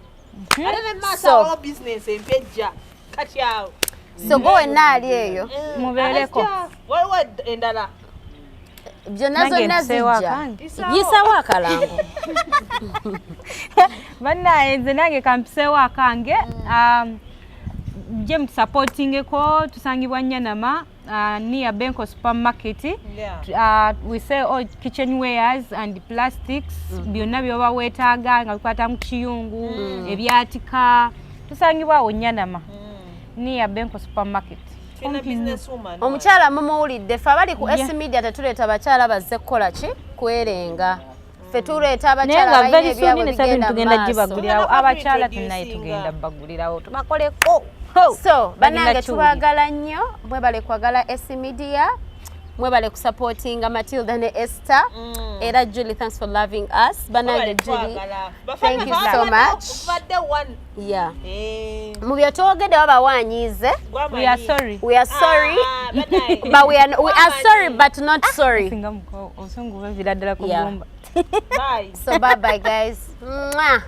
Ate ne maaso awawo bizinesi empya ejja kati awo. So gwe wenna ali eyo, Mubeereko. Ate waliwo endala. Byonna Nange zonna mpiseewo zijja. akange. Yisawo akalango. Bannaye, nze nange kampiseewo akange. Gye mutusupportingeko, tusangibwa Nyanama, near Benko Supermarket. We sell all kitchen wares and plastics, byonna byoba weetaaga nga bikwata mu kiyungu, ebyatika. Tusangibwa awo Nyanama near Benko Supermarket. Tulina Kumpi nnyo. business woman. Omukyala mumuwulidde. Ffe abali ku Yeah. S Media tetuleeta bakyala bazze kukola ki? Kwerenga. Ffe tuleeta Naye abakyala nga balina very soon ebyabwe ne sabini bigenda mu tugenda maaso. gibagulirawo. Tugenda Abakyala kuintroducinga. tunaye tugenda bagulirawo, tubakoleko. So bannange, Bagenda tubaagala nnyo. Mwebale kwagala S Media, mwebale kusupportinga Matilda ne Esther. Era Julie, thanks for loving us. Bannange, Julie, thank you so much. Obadde one. Yeah. Eh, Mu bye twogedde waba wanyiize, We are sorry. We are sorry, Ah, bannange. but we are sorry but not sorry. Singa obusungu buvira ddala ku Yeah. gumba. Bye. So bye bye guys. Mwah.